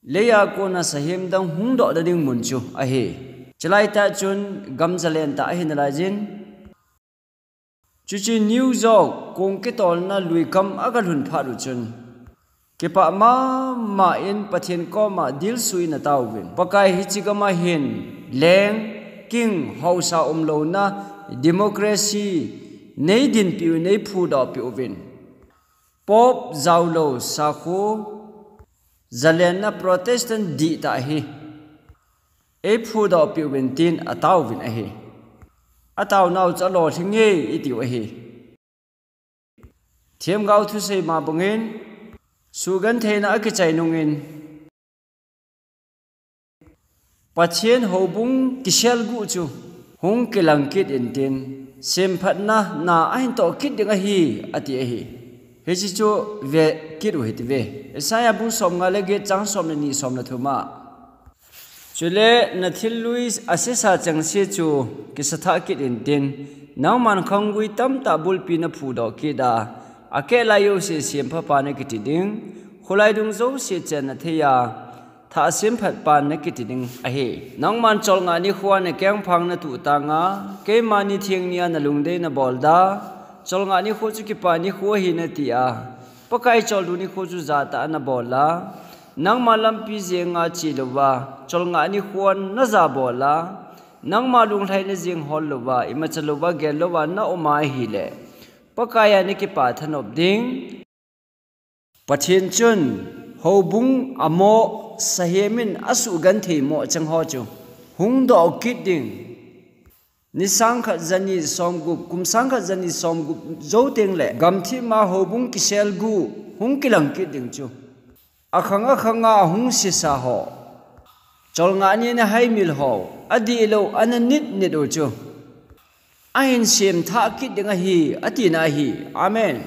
leiya kona sahem dang hungdohna ding mun chu ahi. Chulaitah chun gam jalentah ahi nalaijin, chuche New York kong kitolna luikam agalhun phat u chun, kipah mama in Pathen koma dilsu in ataovin, Pakai, hiche gama hin leng, king, haosa umlouna, democracy neidinpeh u, neiphudohpeh uvin, Pope jaolou sakho jalenna Protestant dihtah hi eiphudohpeh uvin tin ataovin ahi. Ataonau chu alolhinge itiu ahi. Themgao thusei ma bangin, suhgentheina akichai nungin, Pathen houbung kiselguh chu hung kilang kit intin, semphatna na ahin toh kit ding ahi, ati ahi. Hiche chu ve kit u hite. Isaiah bung somnga le get chang somle ni somle thum a, chule nathil lui asesa chengse chu kisathah kit intin, nangman khanggui tamtah bulpi naphudoh kit a, akehlai jouse sempha pa nakiti ding, kholai dung jouse chenna theiya thah semphat pa nakiti ding ahi. Nangman cholngah nikhoa nakengphang natuh tanga, keima nitheng nia nalungdei nabol da, cholngah nikho chu kipa nikho ahi natia, Pakai choldo nikho chu jatah a nabol a, nangma lampi jenga chelouva, cholngah nikhoa najabol a, nangma lunglhaina jeng hol louva, imacha louva gel louva naum ahile, Pakaiya nakipa thanop ding. Pathen chun houbung amoh, sahem in asuhgenthei moh chengho chu hungdoh kit ding. Ni sangkhat jani somgup, kum sangkhat jani somgup jou tengle gamthip ma houbung kiselguh hung kilang kit ding chu, akhang akhanga ahung sesa ho, cholngah nia nahaimil ho, adihlou ana nitnit u chu ahin semthah kit ding ahi, atina ahi. Amen.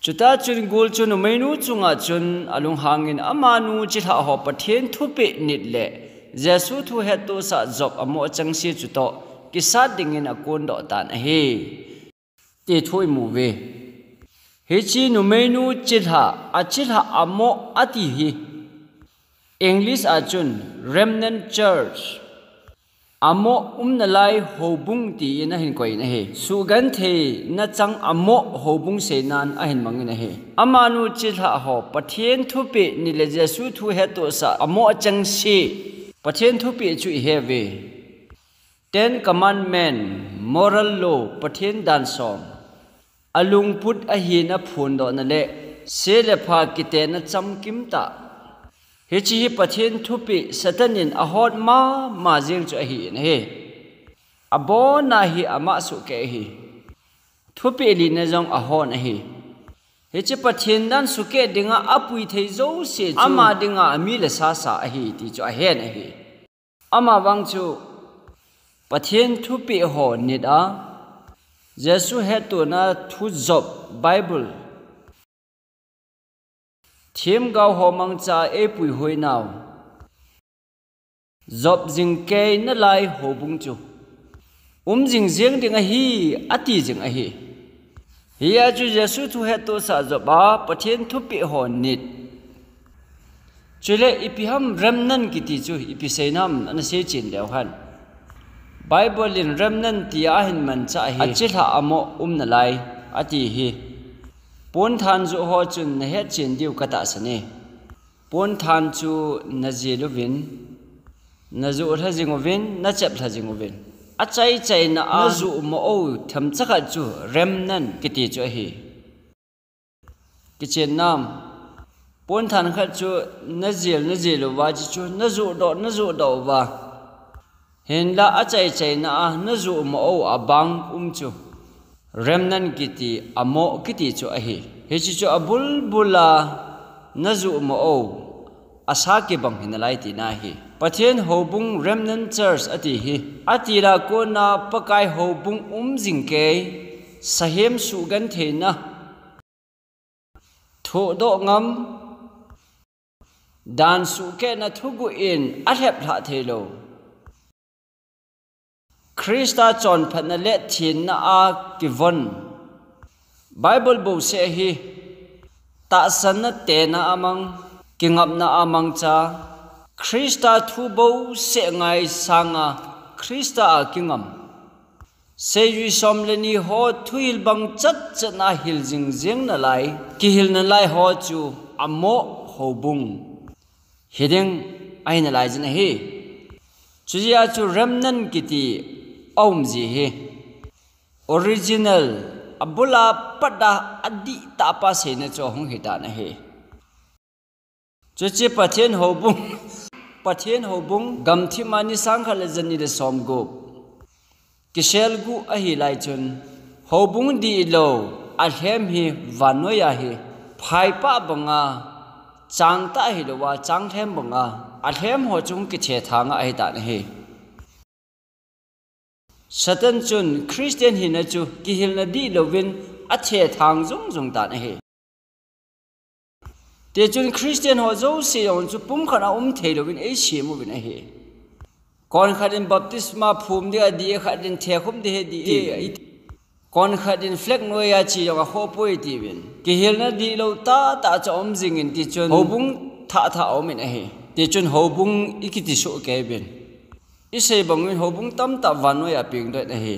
Chuta chun gul chu numeinu chunga chun alunghangin, amanu chilhah ho Pathen thupeh nit le Jesu thu hettohsah Job amoh chengse chutoh kisat dingin akondoh tan ahi, ti thu imu uve. Hiche numeinu chilhah, achilhah amoh ati hi English a chun remnant church, amoh umnalai houbung tin ahin koiyin ahi. Suhgentheina chang amoh houbung seinan ahin mangin ahi. Amanu chilhah ho Pathen thupeh nit le Jesu thu hettohsah amoh chengse, Pathen thupeh chu ihe uve. Ten Commandment, moral law, Pathen dan som, alungput ahina phondohna le se le pha kitetna chamkim tah. Hiche hi Pathen thupeh Satan in ahot mama jeng chu ahin ahi. Abonna hi ama sukeh ahi. Thupeh lina jong ahon ahi. Hiche Pathen dan sukeh dinga apui thei jouse chu ama dinga amil asasa ahi ti chu ahen ahi. Ama vang chu Pathen thupeh ho nit a, Jesu hettohna thu Job, Bible, themgao ho mangcha eipui hoi nau. Job jing kei nalai houbung chu um jing jeng ding ahi, ati jing ahi. Hia chu Jesu thu hettohsah Job a Pathen thupeh ho nit. Chule ipi ham remnant kiti chu ipi seinam ana seichen leu hen. Bible in remnant tia ahin mancha ahi. Achilhah amo um nalai ati hi. Ponthan joh ho chun nahetchen diu katahsan e. Ponthan chu najil uvin, najoh lha jing uvin, nachep lha jing uvin. Achai chaina a najoh mo u themcha khat chu remnant kiti chu ahi. Kichen nam. Ponthan khat chu najil, najil uva, chuchu najoh doh, najoh doh uva. Hinla achai chaina a najoh mo u abang um chu remnant kiti, amo kiti chu ahi. Hiche chu abulbul a najoh mo u asa kibang hi nalai tina ahi. Pathen houbung remnant church ati hi. Atil a kona Pakai houbung um jing kei, sahem suhgentheina, thohdoh ngam, dan sukehna thuguh in alhep lhah thei lou. Christa chonphatna le thenna a kivon. Bible bouseh hi tahsanna tena amang, kingapna amang cha, Christa thu bouseh ngai sanga Christa a kingam. Seijui som le ni ho thuhil bang chatchat na hil jingjeng nalai, kihil nalai ho chu amo houbung hiding ahi nalai jin ahi. Chujeh a chu remnant kiti aum ji hi. Original, abul a pat a adih tah pa seina chu ahung hitan ahi. Chuche Pathen houbung, Pathen houbung gamthip a ni sang khat le jani le som gup kisel guh ahi lai chun, houbung dihlou alhem hi vannoi a hi phai pah banga, chang tah hilou a, chang lhem banga alhem ho chu kithethang a ahitan ahi. Satan chun Christian hina chu kihilna dihlou vin athethang jong jong tan ahi. Tichun Christian ho jouse jong chu pumkhat a um theilouvin eisem uvin ahi. Konkhat in baptisma phum ding adih, khat in thekhum ding hi dih e, konkhat in flag noi a che jong akhoh poi tiuvin. Kihilna dihlou tahtah chu aum jingin tichun houbung thah thah aumin ahi. Tichun houbung ikiti soh kei uvin. Isei bangin houbung tamtah vannoi a pengdoh in ahi.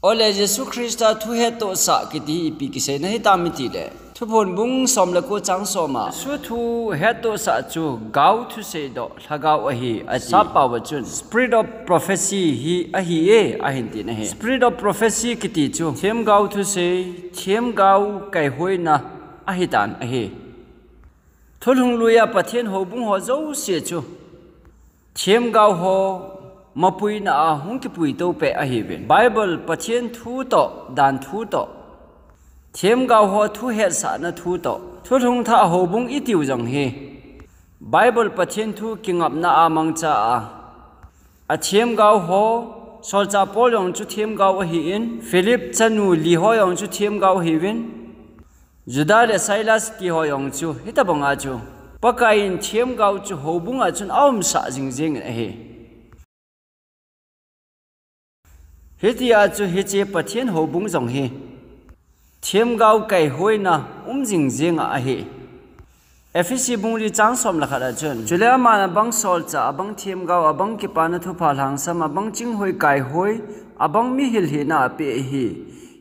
Ole Jesu Christa thu hettohsah kiti hi ipi kiseina hitam itile, Thuphon bung som le ko chang som a, Jesu thu hettohsah chu gao thusei doh lhagao ahi ati. Sappao a chun Spirit of prophecy hi ahi e ahin tin ahi. Spirit of prophecy kiti chu themgao thusei, themgao kaihoina ahitan ahi. Thulhung lui a Pathen houbung ho jouse chu themgao ho mapuina a hung kipuitou peh ahiuvin. Bible Pathen thu toh, dan thu toh, themgao ho thu hetsahna thu toh, thulhung thah houbung itiu jong hi Bible Pathen thu kingapna a mangcha a, athemgao ho, solchah Paul jong chu themgao ahin, Philip chanu li ho jong chu themgao ahiuvin, Juda le Silas ti ho jong chu hitobanga chu Pakai in themgao chu houbung a chun aumsah jingjeng in ahi. Hitia chu hiche Pathen houbung jong hi themgao kaihoina um jingjeng a ahi. Ephesi bung li chang som le khat a chun, chule aman abang solchah, abang themgao, abang kipana thupha lhangsam, abang chinghoi kaihoi, abang mihil hina apeh ahi.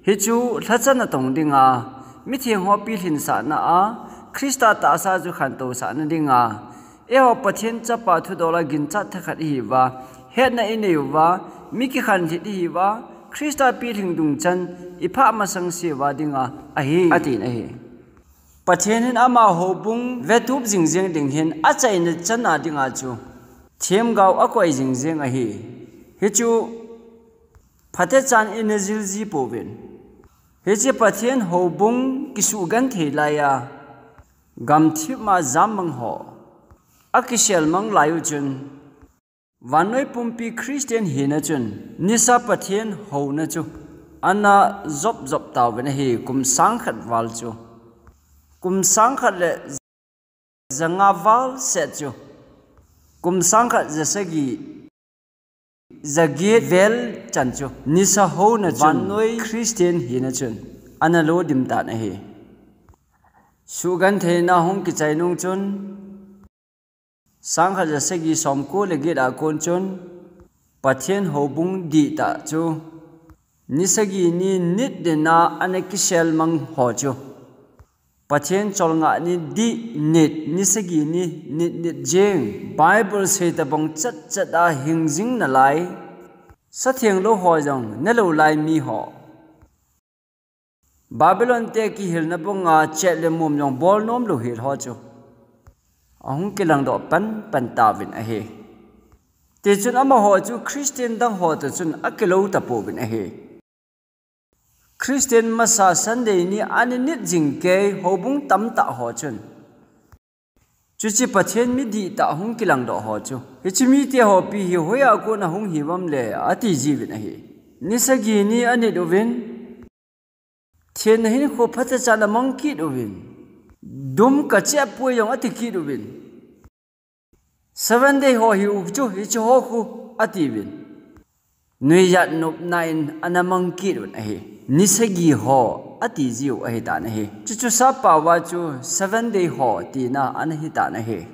Hichu lhacha natong dinga, mitheng ho pilhinsahna a, Christa tahsa chu khantousahna dinga, eiho Pathen chapa thudol a ginchat thakhat ihiuva, hetna ineiuva, mi kikhanlhit ihiuva, Christa pilhing dungchan iphah masang seuva dinga ahi, atin ahi. Pathen in ama houbung vetup jingjeng ding hin achaina chan a dinga chu themgao akoi jingjeng ahi. Hichu Phatechan ina jilji pouvin. Hiche Pathen houbung kisugenthei laiya, gamthip ma jammang ho akisel mang lai u chun, vannoi pumpi Christian hina chun nisa Pathen houna chu ana jop jop tauvin ahi, kum sang khat val chu. Kum sang khat le janga val set chu. Kum sang khat jasagi, jaget vel chan chu nisa houna chun vannoi Christian hina chun ana lodim tan ahi. Sugentheina hung kichai nung chun, sang khat jasagi somko le get a kon chun, Pathen houbung dihtah chu, nisagi ni nit dinga ana kisel mang ho chu, Pathen cholngah ni dih nit, nisagi ni nit nit jing, Bible sei tabang chat chat a hing jing nalai, satheng lou ho jong ne lou lai mi ho. Babylon te kihilna bunga chet le mum jong bol nom lou hel ho chu ahung kilang doh pan pan tauvin ahi. Tichun amaho chu Christian dang ho toh chun akilou tapouvin ahi. Christian masa Sunday ni ana nit jing kei houbung tamtah ho chun, chuche Pathen mi dihtah hung kilang doh ho chu, hiche mite ho pi hi hoiya kon a hung hi uvam le, ati jiuvin ahi. Nisagi ni anit uvin, thenna hinkho phatechan amang kit uvin, dum kachep poi jong ati kit uvin, Seven Day ho hi u chu, hiche ho khu, atiuvin. Nuijat nopna in ana mang kit un ahi. Nisagi ho ati jiu ahi tan ahi. Chuchu sap pao a chu Seven Day ho tina ana hi tan ahi.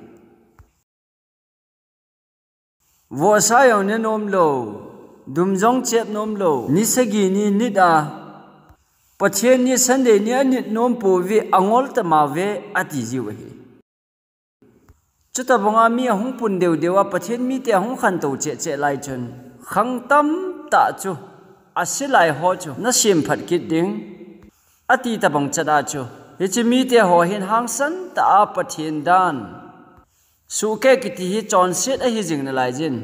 Vohsa jong ne nom lou, dum jong chep nom lou, nisagi ni nit a, Pathen ni Sunday ni anit nom pouve, angol tama ve, ati jiu ahi. Chutabanga mi ahung pun deu deu a, Pathen mite ahung khantou cheh cheh lai chun, khang tamtah chu, ase lai ho chu, na semphat kit ding, ati tabang chat a chu, hiche mite ho hin hangsan tah a Pathen dan, suhkeh kiti hi chonset ahi jing nalai jin.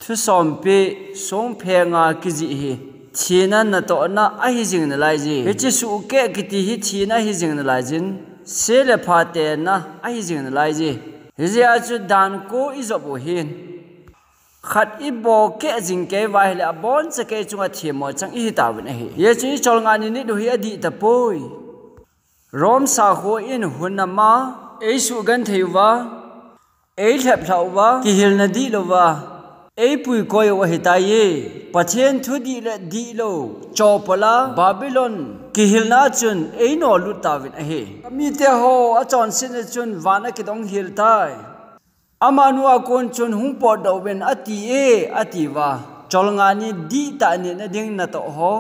Thusompi, songphenga kijih hi, thina natohna ahi jing nalai ji. Hiche suhkeh kiti hi thina ahi jing nalai jin, se le pha tena ahi jing nalai ji. Hijeh a chu dan ko ijop u hin, khat ibo keh jing kei uva ahile, aboncha kei chunga themmo chang ihi tauvin ahi. Hijeh chun icholngah ni nit u hi adih tapoi. Rome sakho in hun ama eisuhgenthei uva, eilheplhah uva, kihilna dihlou uva eipuikoi u ahitai. Pathen thudih le dihlou chopol a Babylon kihilna a chun einolut tauvin ahi. Mite ho achonsetna chun van akidong hel tai. Amanu a kon chun hung potdoh uvin ati e, atiuva. Cholngah ni dihtah nitna ding natoh ho,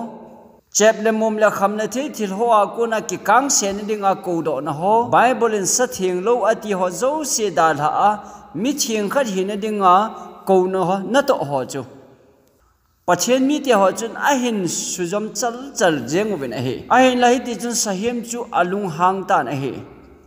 chep le mum le khamna thei thil hoa kona kikangsetna dinga koudohna ho, Bible in satheng lou ati ho jouse dalhah a, mitheng khat hina dinga kouna ho, natoh ho chu, Pathen mite ho chun ahin sujom chalchal jeng uvin ahi. Ahinla hitichun sahem chu alunghang tan ahi.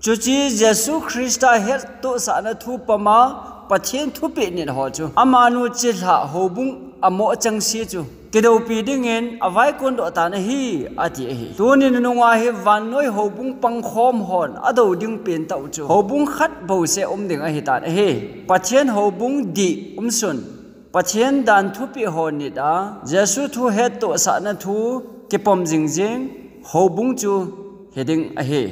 Chuche Jesu Christa hettohsahna thu pama Pathen thupeh nit ho chu, amanu chilhah houbung amoh chengse chu kidoupi dingin avaikondoh tan ahi, ati ahi. Tuni nunung a hi vannoi houbung pangkhom hon adou ding pentah u chu houbung khat bouseh um ding ahitan ahi. Pathen houbung dih umsun, Pathen dan thupeh ho nit a, Jesu thu hettohsahna thu kipom jingjing houbung chu hiding ahi.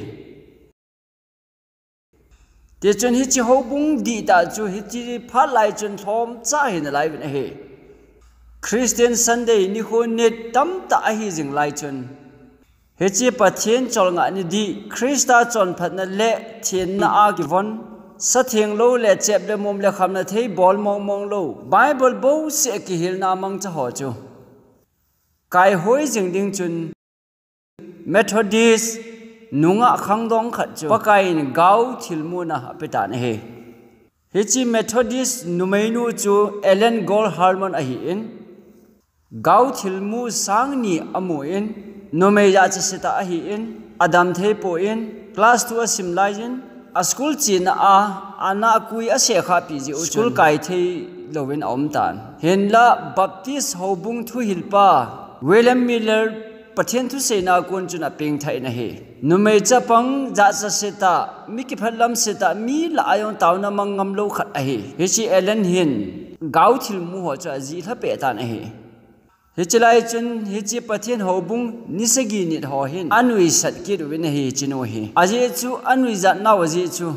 Tichun hiche houbung dihtah chu hiche phat lai chun lhomcha hi nalaiuvin ahi. Christian Sunday nikho nit tamtah ahi jing lai chun, hiche Pathen cholngah ni dih, Christa chonphatna le thenna a kivon, satheng lou le chep le mum le khamna thei bol mongmong lou, Bible bouseh kihilna mangcha ho chu kaihoi jing ding chun, Methodist nungah khangdong khat chu Pakai in gao thilmuna apetan ahi. Hiche Methodist numeinu chu Ellen Gold Harmon ahin, gao thilmu sang ni amun, numei jahcha setah ahin, adam thei pon, class two asim laiyin, a school chena a, anakui asekhahpi jeh u chun school kai thei louvin aumtan. Hinla Baptist houbung thuhilpa William Miller Pathen thuseina a kon chun apengthah in ahi. Numei chapang, jachat setah, mi kiphatlam setah, mi lah a jong taona mang ngam lou khat ahi. Hiche Ellen hin gao thilmu ho chu ajih lhapeh tan ahi. Hiche lai chun hiche Pathen houbung ni sagi nit ho hin anuisat kit uvin ahi, hiche nu hi. Ajeh chu anuijat nau ajeh chu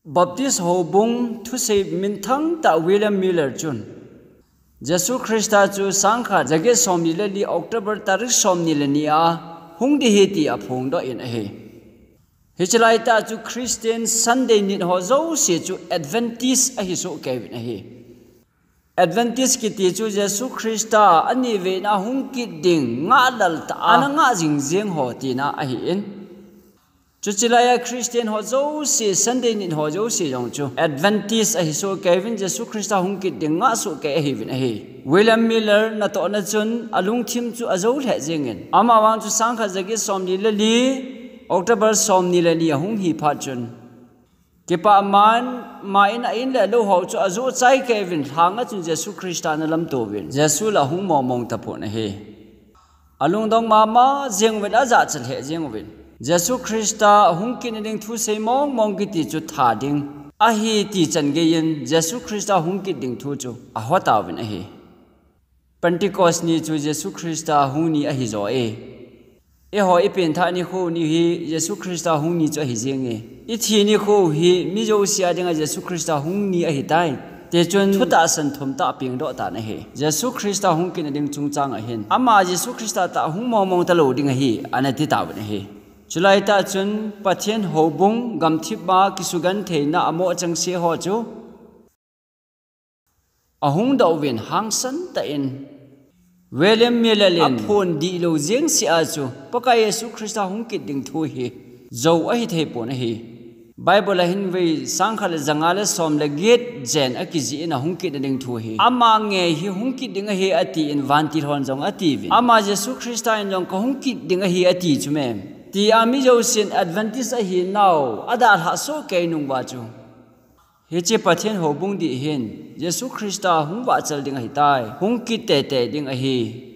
Baptist houbung thusei minthang tah William Miller chun Jesu Christa chu sangkhat jaget somni le li October tarik somni le ni a hung ding ahi ti aphongdoh in ahi. Hiche lai tah chu Christian Sunday nit ho jouse chu Adventist ahi soh kei uvin ahi. Adventist kiti chu Jesu Christa aniveina hung kit ding ngahlel tah a ana ngah jing jeng ho tina ahi in. Chuche lai a Christian ho jouse, Sunday nit ho jouse jong chu Adventist ahi soh kei uvin, Jesu Christa hung kit ding ngah soh kei ahiuvin ahi. William Miller natohna chun alungthim chu ajou lheh jeng in, ama vang chu sangkhat jaget somni le li October somni le ni ahung hi phat chun, kipah man, ma in a in le lou ho chu ajoh chai kei uvin, lhang a chun Jesu Christa ana lamto uvin, Jesu la hung mong mong tapon ahi. Alungdong mama jeng uvin, ajachat lheh jeng uvin, Jesu Christa hung kit nading thu sei mong mong kiti chu that ding ahi ti chan gei in Jesu Christa hung kit ding thu chu aho tauvin ahi. Pentecost ni chu Jesu Christa hung ni ahi jo e. Eiho ipengthah nikho ni hi Jesu Christa hung ni chu ahi jeng e. Ithi nikho hi mi jouse a dinga Jesu Christa hung ni ahitai. Tichun thutahsan thum tah pengdoh tan ahi. Jesu Christa hung kit nading chungchang a hin, ama Jesu Christa tah hung mong mong talou ding ahi, ana ti tauvin ahi. Chulai tah chun Pathen houbung gamthip a kisugentheina amoh chengse ho chu ahung doh uvin hangsan tah in, William Miller in aphon dihlou jeng seh a chu Pakai Jesu Christa hung kit ding thu hi jou ahi thei pon ahi. Bible a hin vei sangkhat le janga le som le get jen akijih in ahung kit nading thu hi, ama ngei hi hung kit ding ahi atin vantil hon jong atiuvin, ama Jesu Christa in jong kahung kit ding ahi ati chu mem, tia mi jousen Adventist ahinau adalhah soh kei nung uva chu, hiche Pathen houbung dih hin Jesu Christa hung vahchal ding ahitai, hung kit teitei ding ahi,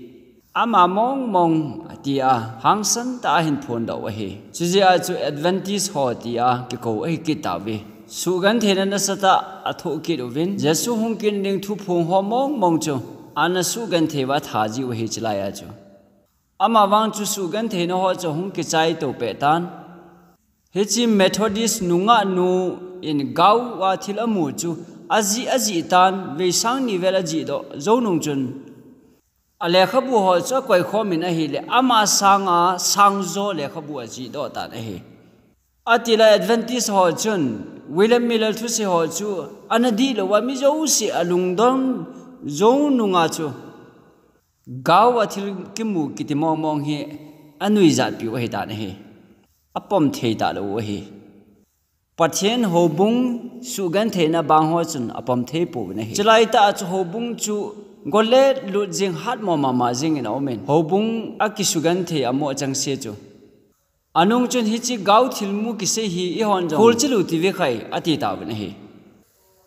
ama mong mong atia hangsan tah a ahin phondoh u ahi. Chujeh a chu Adventist ho tia kikou ahi kit tauve. Suhgentheina nasatah a thoh kit uvin, Jesu hung kit nading thuphong ho mong mong chu ana suhgenthei uva atha jiu ahi chulai a chu. Ama vang chu suhgentheina ho chu hung kichai to peh tan. Hiche Methodist nungah nu in gao a thil amu chu ajih ajih tan, vei sang ni vel ajihdoh jou nung chun, alekhabu ho chu akoikhom in ahile, ama sanga sangjo lekhabu ajihdoh tan ahi. Atilai Adventist ho chun William Miller thusei ho chu ana dihlou uva mi jouse alungdong jou nunga chu gao a thil kimu kiti mong mong hi anuijatpiu ahitan ahi. Apom thei talou u ahi. Pathen houbung suhgentheina bang ho chun apom thei pouvin ahi. Chulai tah a chu houbung chu golet lut jeng, hatmo mama jengin aumin, houbung akisugenthei amoh chengse chu. Anung chun hiche gao thilmu kisei hi eihon jong kholchil u tive khai ati tauvin ahi.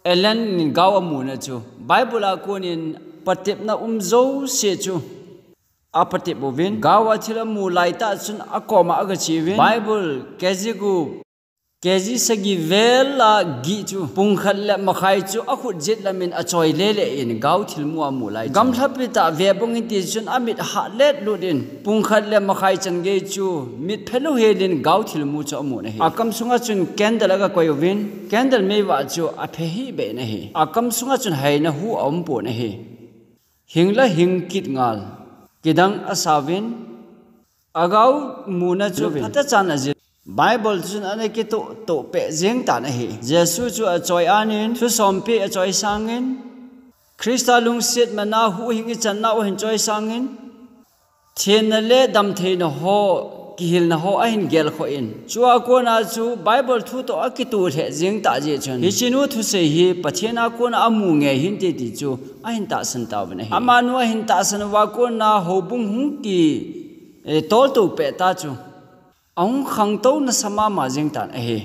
Ellen in gao amuna chu Bible a konin patepna um jouse chu apatep uvin, gao a thil amu laitah chun akoma agache uvin, Bible kg gup, kg sagi vel a gih chu pungkhat le makhai chu akhut jetlamin achoi lele in gao thilmu amu lai chu. Gamlhapi tah ve bang in tichun amit hahlet lut in pungkhat le makhai chan gei chu mit phelou helin gao thilmu chu amun ahi. Akam sunga chun candle agakoi uvin, candle meivah chu aphe hihbeh in ahi. Akam sunga chun haina hu aumpon ahi. Hing la hing kit ngal kidang asauvin, agao muna chu phatechan ajil. Bible chun ana kitoh toh peh jeng tan ahi. Jesu chu achoi anin, thusompi achoi sangin, Christa lungset mana huhhing ichan nau ahin choi sangin, thenna le damtheina ho, kihilna ho ahin gelkhoh in, chua kona chu Bible thu toh akitoh lheh jeng tah jeh chun, hiche nu thusei hi Pathen a kona amu ngei hinte ti chu ahin tahsan tauvin ahi. Amanu ahin tahsan uva kona houbung hung ki, eh, toltou peh ta chu ahung khangtou nasa mama jeng tan ahi.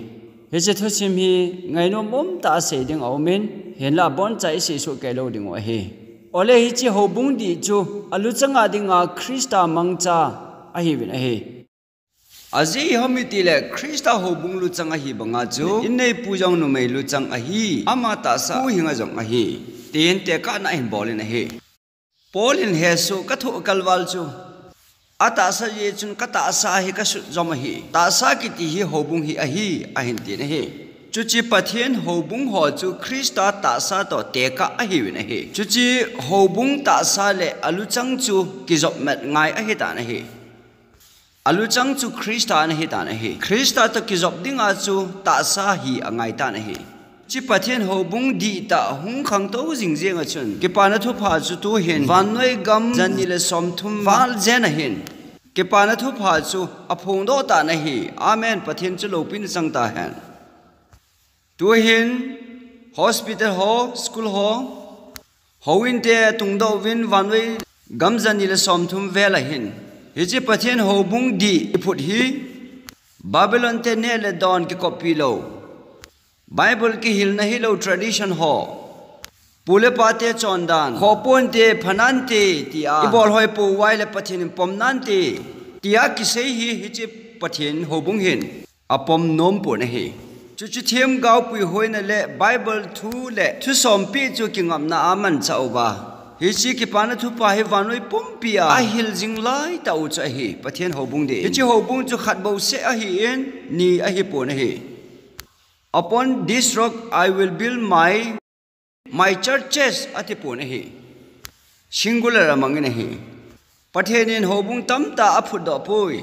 Hiche thusim hi ngainom umtah a sei ding aumin, hinlah aboncha isei soh kei lou dingu ahi. Ole hiche houbung dih chu aluchang a dinga Christa mangcha ahiuvin ahi. Ajeh ipi ham itile Christa houbung luchang ahi banga chu inneipu jong numei luchang ahi, ama tahsa huhhing a jong ahi, tin tekahna ahin bol in ahi. Paul in hesoh kathoh kalval chu, atahsa jeh chun katahsa hi kasut jom ahi. Tahsa kiti hi houbung hi ahi, ahin tin ahi. Chuche Pathen houbung ho chu Christa tahsa toh tekah ahiuvin ahi. Chuche houbung tahsa le aluchang chu kijop mat ngai ahitan ahi. Aluchang chu Christa ana hitan ahi. Christa toh kijop dinga chu tahsa hi angaitan ahi. Hiche Pathen houbung dihtah hung khangtou jing jeng a chun, Kipana Thupha chu tuhin vannoi gam jan ni le somthum val jen ahin, Kipana Thupha chu aphongdoh tan ahi. Amen. Pathen chu loupina chang tahen. Tuhin hospital ho, school ho, houin te tungdoh uvin vannoi gam jan ni le somthum vel ahin, hiche Pathen houbung dih kiphut hi Babylon te neh le don kikoppi lou, Bible kihilna hilou tradition ho, pu le pa te chondan, khohpon te phanante tia ibol hoi pou vai le Pathen in pom nante tia kisei hi hiche Pathen houbung hin apom nom pon ahi. Chuche themgao puihoina le Bible thu le thusompeh chu kingapna a manchah uva, hiche Kipana Thupha hi vannoi pumpi a ahil jing laitah u chu ahi. Pathen houbung dih. Hiche houbung chu khat bouseh ahin, ni ahipon ahi. Upon this rock I will build my, my churches, atipon ahi. Singular amangin ahi. Pathen in houbung tamtah aphutdoh poi.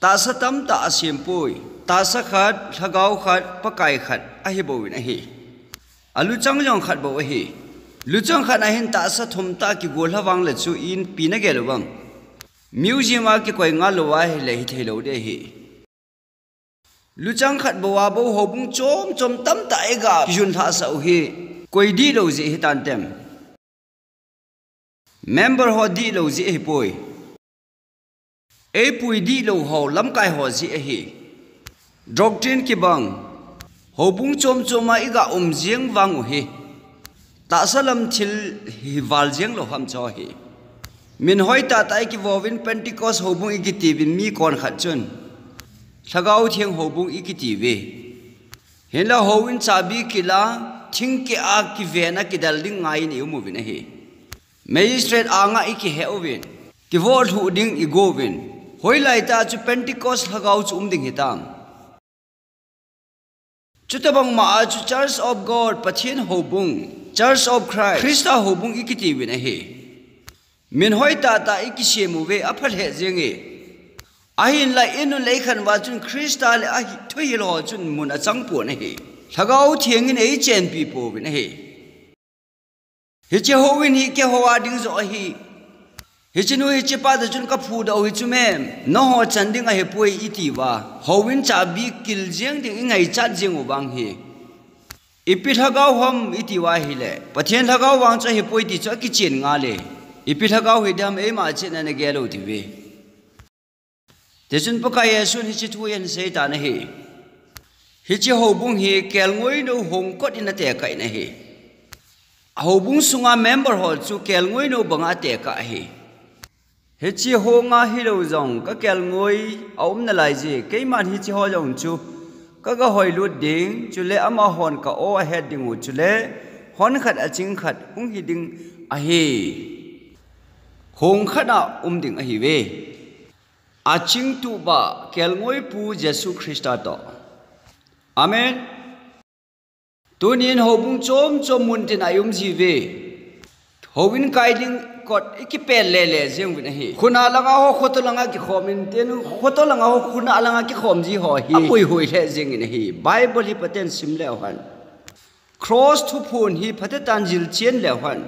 Tahsa tamtah asem poi. Tahsa khat, lhagao khat, Pakai khat ahi bouvin ahi. Aluchang jong khat bou ahi. Luchang khat ahin tahsa thum tah kigol lha vang le chu ipi nagel uvem? Museum a kikoi ngal lou ahile hithei lou ding ahi. Luchang khat bou a bou houbung chom chom tamtah iga kijun lhahsah u hi koi dihlou jeh hitan tem? Member ho dihlou jeh ahipoi. Eipui dihlou ho lamkai ho jeh ahi. Doctrine kibang, houbung chom chom a iga um jeng vang u hi tahsa lam thil hi val jeng lou ham chu ahi. Min hoi tahtah ikivouvin Pentecost houbung ikitiuvin mi kon khat chun Lhagao Theng houbung ikitiuve. Hinla houin chabi kila, thingkeh a kiven a kidel ding ngai in ium uvin ahi. Magistrate anga ikihe uvin, kivoh lhuh ding igo uvin. Hoilai tah chu Pentecost Lhagao chu um ding hitam? Chutobang ma a chu Church of God, Pathen houbung, Church of Christ, Christa houbung ikitiuvin ahi. Min hoi tahtah ikisem uve, apha lheh jenge. Ahinla inun le ikhan uva chun Christa le ahi, thuhil ho chun mun achang pon ahi. Lhagao Theng in eichenpi pouvin ahi. Hiche houin hi keiho a ding joh ahi. Hiche nu hiche pa toh chun kaphudoh u hi chu mem, nangho chan ding ahipoi itiuva, houin chabi kil jeng ding ingaichat jeng u vang hi ipi lhagao ham itiuva ahile, Pathen Lhagao vang chu ahipoi ti chu akichen ngal e. Ipi lhagao hidem eima chetna nagel u tiuve. Tichun Pakai Jesun hiche thu hi ahin seitan ahi. Hiche houbung hi kelngoinou hongkot in atekah in ahi. Houbung sunga member ho chu kelngoinou banga atekah ahi. Hiche honga hilou jong kakelngoi aum nalai je, keiman hiche ho jong chu kaga hoilut ding, chule amahon ka-o ahet ding u, chule hon khat aching khat hung hi ding ahi. Hong khat a um ding ahiuve. Achingtupa kelngoipu Jesu Christa toh. Amen. Tunin houbung chom chom muntin a ium jiuve. Houin kai ding kot ikipel lele jeng uvin ahi. Khuna langa ho khoto langa kikhom in tin, khoto langa ho khuna langa kikhom ji ho hi apuihoi lheh jengin ahi. Bible hi phaten sim leu hen, cross thuphon hi phatetan jilchen leu hen,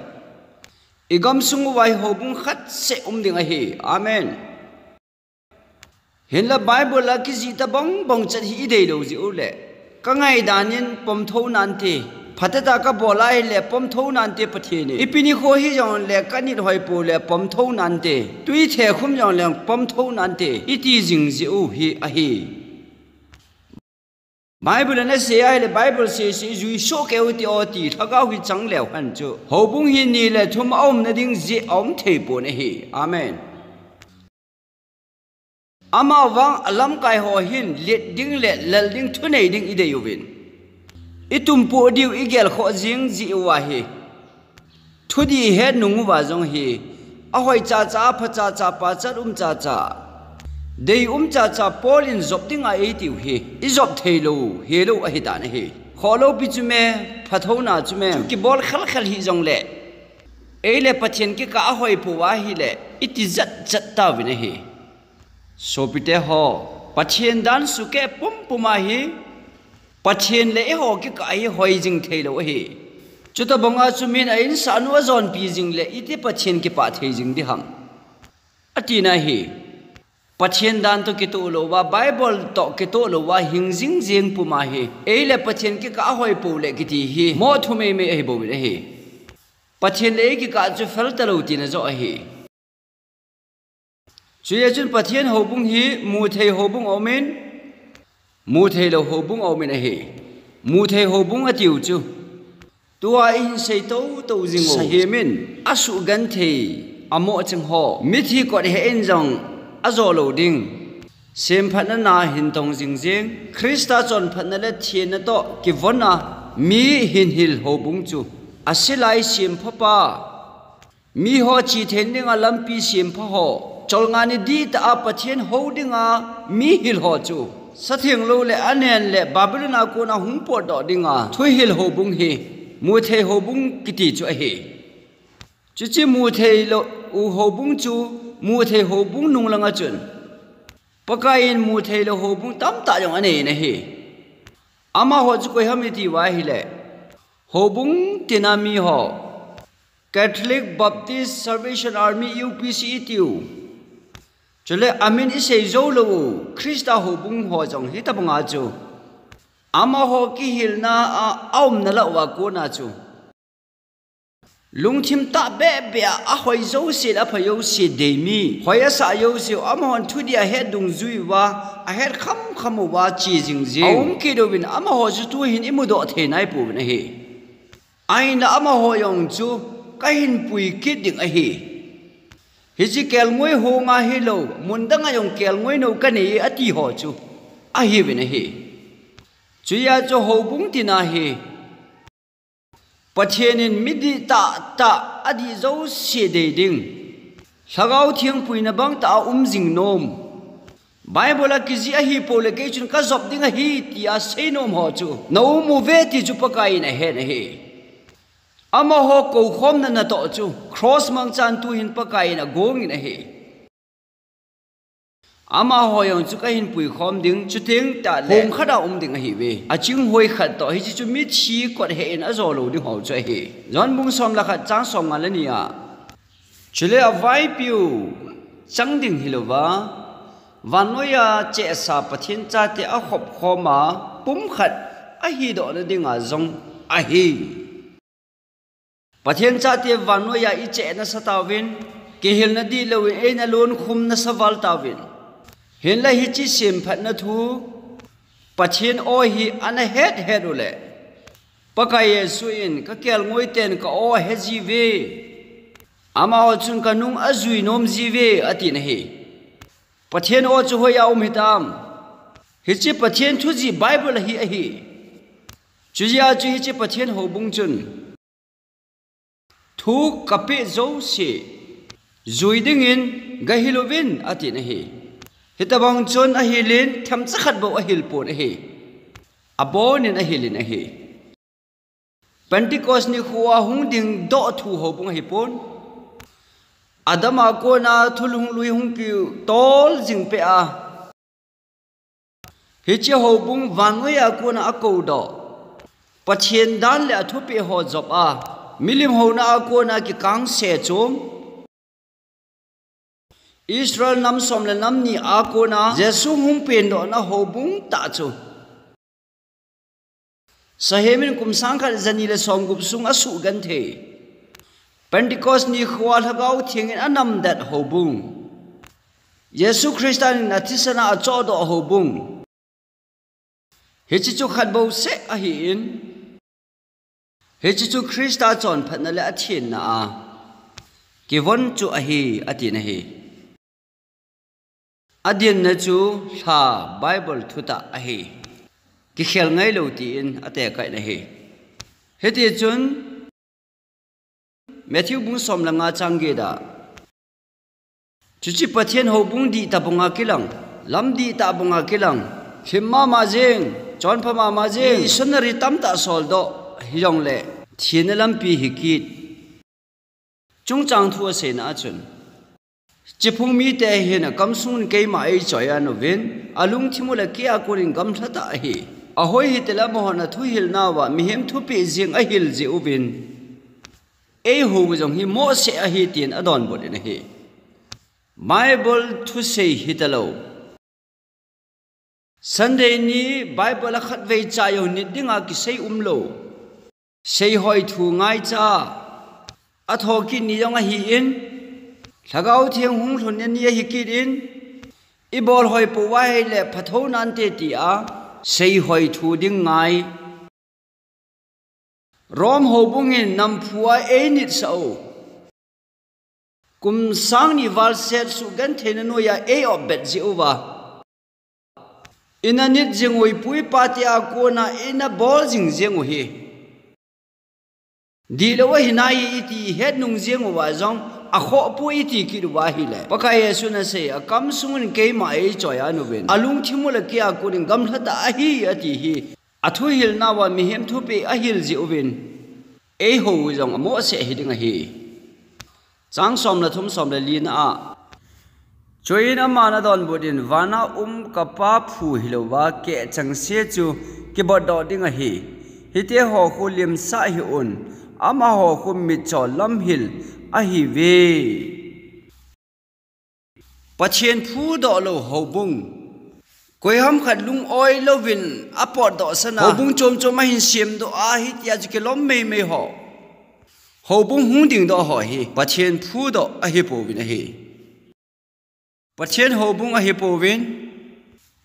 igamsung uva hi houbung khat seh um ding ahi. Amen. Hinla Bible a kijih tobang bang chet hi ideilou jeh u le, kangaidan in pomthou nante. Phateta kabol ahile pomthou nante Pathen in. Ipi nikho hijongle kanit hoipou le pomthou nante. Twi thekhum jongle pomthou nante, iti jing jeh u hi ahi. Bible ana sei ahile Bible seisei jui soh keu hite o ti lhagao hi chang leu hen chu houbung hi ni le thum a umna ding jeh a um thei pon ahi. Amen. Amavang a lamkai ho hin let ding le lal ding thunei ding i dei uvin, i tumpoh diu i gelkhoh jing jeh uva hi thudih i het nung uva jong hi, a hoi chacha, a pha chacha, pachat um chacha, dei um chacha Paul in jop dinga eitiu hi i jop thei lou, he lou ahi tan ahi. Khoh lou pi chu me, phathouna chu me, chu kibol khelkhel hi jongle, ei le Pathen kikah a hoi pou ahile i tijat jat tauvin ahi. Sopite ho, Pathen dan sukeh pumpum ahi, Pathen le eiho kikah hi hoi jing thei lou ahi. Chutabanga chu min a insahnu a jonpi jing le iti Pathen kipah thei jing ding ham, atina ahi. Pathen dan toh kitoh louva, Bible toh kitoh louva hing jing jeng puma hi, ei le Pathen kikah a hoi pou le kiti hi mo thu meimei ahi bouvin ahi. Pathen le ei kikah chu fel talou tina joh ahi. Chuti chun Pathen houbung hi muthei houbung aumin, mutheilou houbung aumin ahi. Muthei houbung atiu chu tua i hin sei toutou jing u, sahem in a suhgenthei, a mohching ho, mithi kot heh in jong a jo lou ding, semphatna na hin tong jing jeng, Christa chonphatna le thenna toh kivon a mi hin hil houbung chu, a silai sempha pa, miho chi theina dinga lampi sempha ho, cholngah ni dihtah a Pathen hou dinga mi hil ho chu, satheng lou le anen le Babylon a kona hung potdoh dinga thuhil houbung hi muthei houbung kiti chu ahi. Chuti mutheilou houbung chu, muthei houbung nung langa chun Pakai in mutheilou houbung tamtah jong anei in ahi. Amaho chu koi ham iti uva ahile, houbung tina mi ho, Catholic, Baptist, Salvation Army, U P C itiu, chule amin i sei jou lou u Christa houbung ho jong hitabanga chu, amaho kihilna a, a umna lah uva kona chu, lungthim tah behbeh a, a hoi jouse le a pha jouse dei mi, hoi a sah jouse u, amahon thudih a het dungjui uva, a het khamkham uva che jing jeng, a um kit uvin, amaho chu tuhin i mudoh thei nai pouvin ahi. Ahinla amaho jong chu ka hin pui kit ding ahi. Hiche kelngoi hong a hilou, mun danga jong kelngoi nou ka nei e ati ho chu ahiuvin ahi. Chuti a chu houbung tina hi Pathen in mi dihtah tah, adih jouse dei ding, Lhagao Theng puina bang tah a um jing nom, Bible a kijih ahi pou le kei chun ka jop ding ahi tia sei nom ho chu na um uve ti chu Pakai in ahen ahi. Amaho koukhomna natoh chu cross mangchan tuhin Pakai in agong in ahi. Amaho jong chu ka hin puikhom ding, chuteng tahle hong khat a um ding ahiuve. A chinghoi khat toh hiche chu mithi kot heh in a jo lou ding ho chu ahi. John bung som le khat chang somnga le ni a, chule avaipiu chang ding hilouva, vannoiya chehsa Pathen chate akhopkhom a pumkhat ahidohna dinga jong ahi. Pathen chate vannoiya i cheh nasa tauvin, kihilna dihlouvin eina lonkhum nasa val tauvin. Hinla hiche semphatna thu, Pathen aw hi ana hethet uleh, Pakai Jesu in ka kelngoi ten ka aw ahe jiuve, amaho chun ka nung ajui nom jiuve atina ahi. Pathen aw chu hoiya um hitam? Hiche Pathen thu jih Bible a hi ahi. Chujeh a chu hiche Pathen houbung chun thu kapeh jouse jui dingin gahil uvin atin ahi. Hitobang chun ahilin themcha khat bou ahil pon ahi. Abonin ahilin ahi. Pentecost nikhoa hung dingdoh thu houbung ahipon, Adam a kona thulhunglui hung kitol jing peh a, hiche houbung vannoiya kona akoudoh, Pathen dan le athupeh ho jop a, milim houna a kona kikangse chom, Israel nam som le nam ni a kona Jesu hung pendohna houbung tah chu, sahem in kum sang khat jani le somgup sung asuhgenthei, Pentecost nikhoa Lhagao Theng in anamdet houbung, Jesu Christa in athisana achohdoh houbung, Hiche chu khat bouseh ahin, hiche chu Christa chonphatna le athenna a kivon chu ahi, atina ahi. Adinna chu lha Bible thutah ahi. Kikhel ngailou tin atekah in ahi. Hitichun Matthew bung som le nga chang get a, chuche Pathen houbung dihtah banga kilang, lam dihtah banga kilang, lhim mama jing, chonpha mama jing, missionary tamtah soldoh hijongle thina lampi hikit. Chungchang thu aseina a chun, hiche phung mite hin akamsungun keima eichoi a uvin, alungthim u le kei a konin gamlhatah ahi. Ahoi hitile amahon athuhilna uva mihem thupeh jeng ahil jeh uvin, eihou u jong hi mohseh ahi tin adonbut in ahi. Bible thusei hitalou, Sunday ni Bible a khatvei cha jong nit dinga kisei umlou, seihoi thu ngaicha, athokit ni jong ahin, Lhagao Theng hung lhunna ni ahikit in, ibol hoi pouva ahile phatho nante tia seihoi thu ding ngai. Rome houbung in namphua einitsah u, kum sang ni valset suhgentheina noiya eiopbet jeh uva, ina nit jing u ipu ipa tea kona ina bol jingjeng u hi, dihlou ahinai iti ihet nung jeng uva jong, akhohpoi iti kit uva ahile, Pakai Jesun asei, akamsungun keima eichoi a uvin, alungthim u le kei a konin gamlhatah ahi ati hi, athuhilna uva mihem thupeh ahil jeh uvin, eihou u jong amohseh hiding ahi. Chang som le thum, som le lina a, chuin aman adonbut in, vana um kapa phu hilouva keh chengse chu kibotdoh ding ahi. Hiteho khu limsah hih un, amaho khu mitcho lamhil ahiuve. Pathen phudoh lou houbung, koiham khat lung-oi louvin apotdoh sana houbung chom chom ahin semdoh a, hitia chu kilom meimei ho, houbung hung dingdoh ho hi Pathen phudoh ahipouvin ahi. Pathen houbung ahipouvin,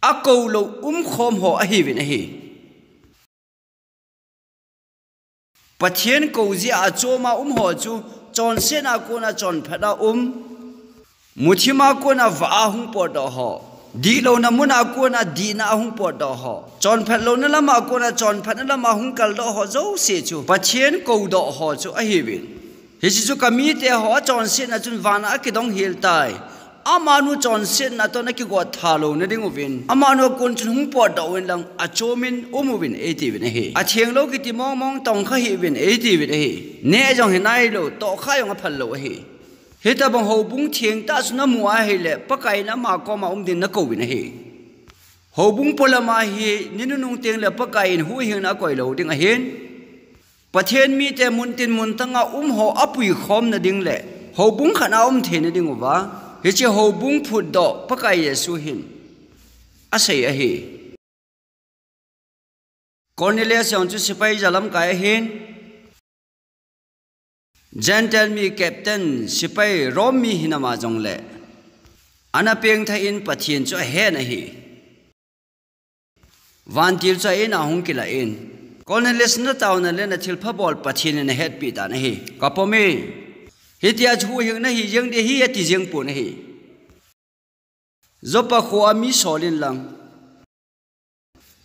akoulou umkhom ho ahiuvin ahi. Pathen kou jeh a achoma um ho chu, chonsetna kona chonphatna um, muthima kona vah a hung potdoh ho, dihlouna muna kona dihna a hung potdoh ho, chonphatlouna lama kona chonphatna lama hung kaldoh ho jouse chu Pathen koudoh ho chu ahiuvin. Hiche chu kamite ho achonsetna chun vana akidong hel tai. Amanu chonsetna toh akigot thalouna ding uvin, amanu akon chun hung potdoh uvin lang, achomin umuvin eitiuvin ahi. Athenglou kiti mongmong tongkha hih uvin eitiuvin ahi. Neh jong hinailou, tohkha jong aphal lou ahi. Hitobang houbung thengtah chu namu ahile, Pakaiyin ama koma um din nakouvin ahi. Houbung polama hi ninunung tengle Pakaiyin huhhingna akoilou ding ahin, Pathen mite muntin muntanga um ho apuikhomna ding le houbung khatna aum theina dinguva, hiche houbung phutdoh Pakai Jesu hin asei ahi. Cornelius jong chu sepai jalamkai ahin, Gentile mi captain, sepai Rome mi hinama jongle, ana pengthah in Pathen chu ahen ahi. Vantil chu a-in a hung kilah in, Cornelius, nataona le nathilpha bol Pathen in ahetpeh tan ahi. Kapom e. Hitia chu huhhing nahi jeng ding ahi, ati jeng pon ahi. Joppa khoa mi sol inlang,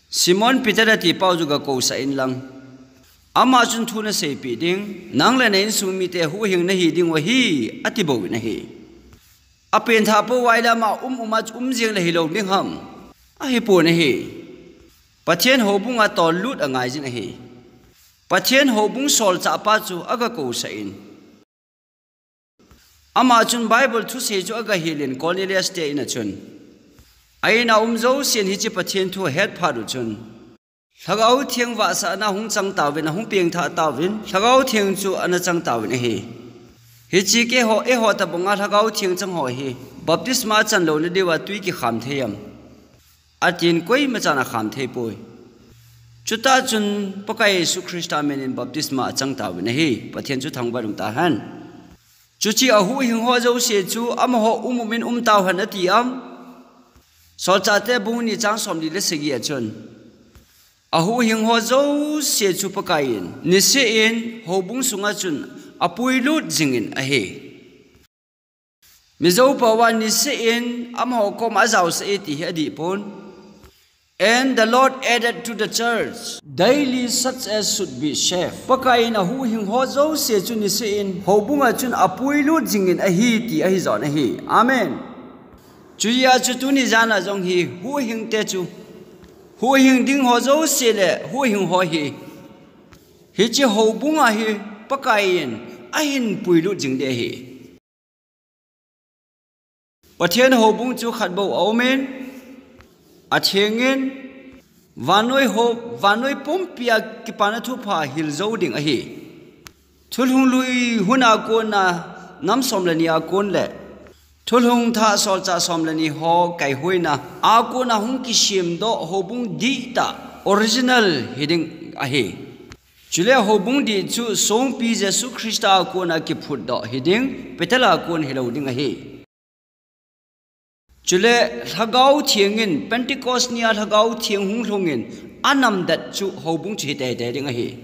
Simon Peter atipau chu gakousah inlang, ama chun thu naseipeh ding, nang le na insung mite huhhing nahi dingu ahi, ati bouvin ahi. Apengthah pouva ahile ama um uma chu um jeng le hilou ding ham? Ahipon ahi. Pathen houbunga tollut angaijin ahi. Pathen houbung solchahpa chu agakousah in, ama chun Bible thusei chu agahil in, Cornelius te in a chun, a-in a um jousen hiche Pathen thu ahet phat u chun, Lhagao Theng vahsahna hung chang tauvin, ahung pengthah tauvin, Lhagao Theng chu ana chang tauvin ahi. Hiche keiho, eiho tobanga Lhagao Theng chang ho hi baptisma achan louna diuva twi kikham thei am? Atin, koimachan akham theipoi. Chutah chun Pakai Jesu Christa minin baptisma achang tauvin ahi. Pathen chu thangvah in umtahen. Chuche ahuhhing ho jouse chu amaho um umin um tauhen ati am? Solchahte bung ni chang somli le sagi a chun, Ahuhhing ho jouse chu Pakaiyin niseh in houbung sunga chun apuilut jingin ahi. Mizo paova niseh in amaho koma ajaosah e ti hi adihpon. And the Lord added to the church daily such as should be saved. Pakaiyin ahuhhing ho jouse chu niseh in houbunga chun apuilut jingin ahi ti ahi jong ahi. Amen. Chutia chu tuni jana jong hi huhhingte chu, huhhing ding ho jouse le huhhing ho hi, hiche houbunga hi Pakaiyin ahin puilut jing ding ahi. Pathen houbung chu khat bou aumin, athengin, vannoi ho, vannoi pumpia Kipana Thupha hil jou ding ahi. Thulhung lui huna kona nam som le ni a kon le Thulhung Thah solchah som le ni ho kaihoina a kona hung kisemdoh houbung dihtah, original hiding ahi. Chule houbung dih chu songpi Jesu Christa a kona kiphutdoh hiding, Petel a kon hilou ding ahi. Chule Lhagao Thengin, Pentecost nia Lhagao Theng hung lhungin anamdet chu houbung chu hi teitei ding ahi.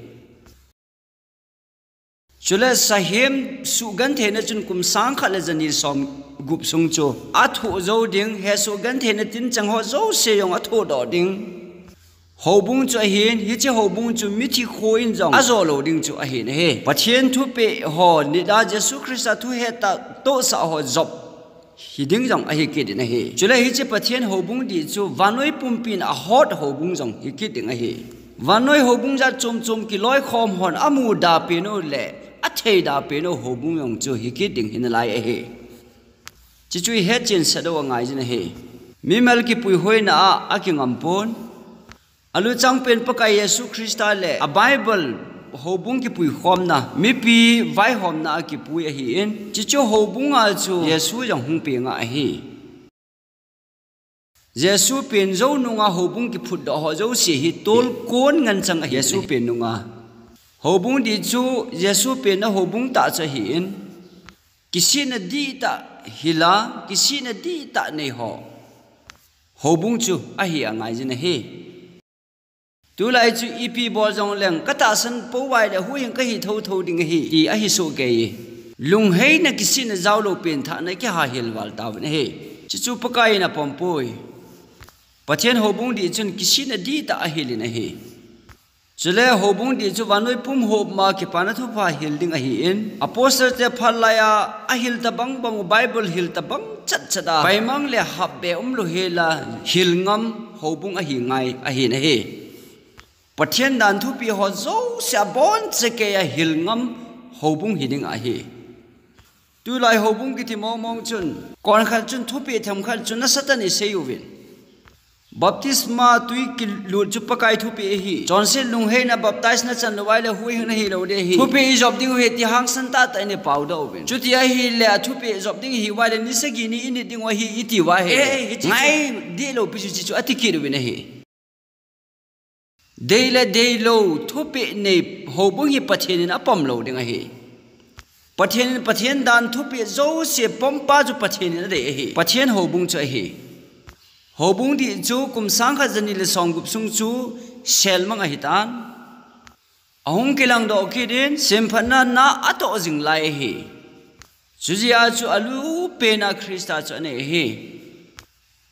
Chule sahem suhgentheina chun kum sangkhat le jani le somgup sung chu athoh jou ding, hesoh gentheina tinchang ho jouse jong athohdoh ding. Houbung chu ahin, hiche houbung chu mithi kho in jong ajo lou ding chu ahin ahi. Pathen thupeh ho nida Jesu Christa thuhettohsah ho jop hiding jong ahi kit ding ahi. Chule hiche Pathen houbung dih chu vannoi pumpin ahot houbung jong hi kit ding ahi. Vannoi houbung jat chom chom kiloikhom hon amuda pen u le atheida pen u houbung jong chu hi kit ding hinalai ahi. Chuchu ihetchen sah diu angaijin ahi. Mimal kipuihoina a akingam pon. Aluchangpen Pakai Jesu Christa le a Bible houbung kipuikhomna, mipi vaihomna a kipui ahin, chuchu houbunga chu Jesu jong hung penga ahi. Jesu pen jou nunga houbung kiphutdoh ho jouse hi tolkon nganchang ahi. Jesu pen nunga houbung dih chu Jesu penna houbung tah chu ahin, kisihna dihtah hila, kisihna dihtah nei ho houbung chu ahi angaijin ahi. Tulai chu ipi bol jongleng katahsan pouva ahile huhhing kahi thotho ding ahi ti ahi sohkei e. Lungheina kisihna jaolou pen thahna kihahil val tauvin ahi. Chuchu Pakaiyin apompoi. Pathen houbung dih chun kisihna dihtah ahilin ahi. Chule houbung dih chu vannoi pum hopma Kipana Thupha hil ding ahin, apostle te phat laiya ahil tobang bang u, Bible hil tobang chatchat a paimang le hapbe umlou hela hilngam houbung ahi ngai ahin ahi. Pathen dan thupeh ho jouse abonchakeiya hilngam houbung hiding ahi. Tulai houbung kiti mongmong chun, konkhat chun thupeh themkhat chu nasatah in isei uvin. Baptisma twi kilut chu Pakai thupeh ahi. Chonset lungheina baptize nachan louva ahile huhhing nahilou ding ahi. Thupeh ijop ding u ahi ti hangsan tahtah in ipaodoh uvin. Chuti ahile athupeh jop ding ihiuva ahile ni sagi ni init dingu ahi itiuva ahile, ngai dihlou pi chu chuchu ati kit uvin ahi. Dei le deilou thupeh nei houbung hi Pathen in apom lou ding ahi. Pathen in Pathen dan thupeh jouse pompa chu Pathen in adei ahi. Pathen houbung chu ahi. Houbung dih chu kum sangkhat jani le somgup sung chu selmang ahitan. Ahung kilangdoh kit in semphatna na atoh jing lai ahi. Chujeh a chu alupena Christa chu anei ahi.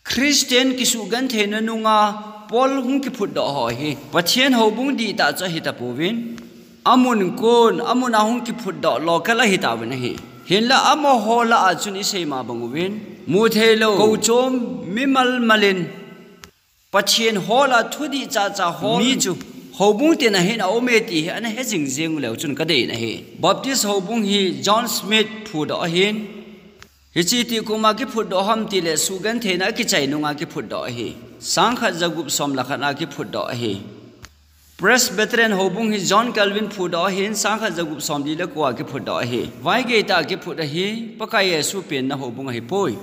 Christian kisuhgentheina nunga Paul hung kiphutdoh ho hi Pathen houbung dihtah chu ahitapouvin, amun kon, amun a hung kiphutdoh local ahitauvin ahi. Hinla amaho lah a chun isei ma bang uvin, mutheilou, kouchom, mimal mal in, Pathen hol a thudih chacha hol mi chu houbung tin ahin aume ti hi ana he jingjeng uleu chun kadeiyin ahi. Baptist houbung hi John Smith phudoh ahin, hiche tih kuma kiphutdoh ham tile suhgentheina akichai nunga kiphutdoh ahi. Sangkhat jagup som le khat a kiphutdoh ahi. Presbyterian houbung hi John Calvin phudoh ahin, sangkhat jagup somli le ko a kiphutdoh ahi. Vaigeitah a kiphut ahi, Pakai Jesu penna houbung ahipoi.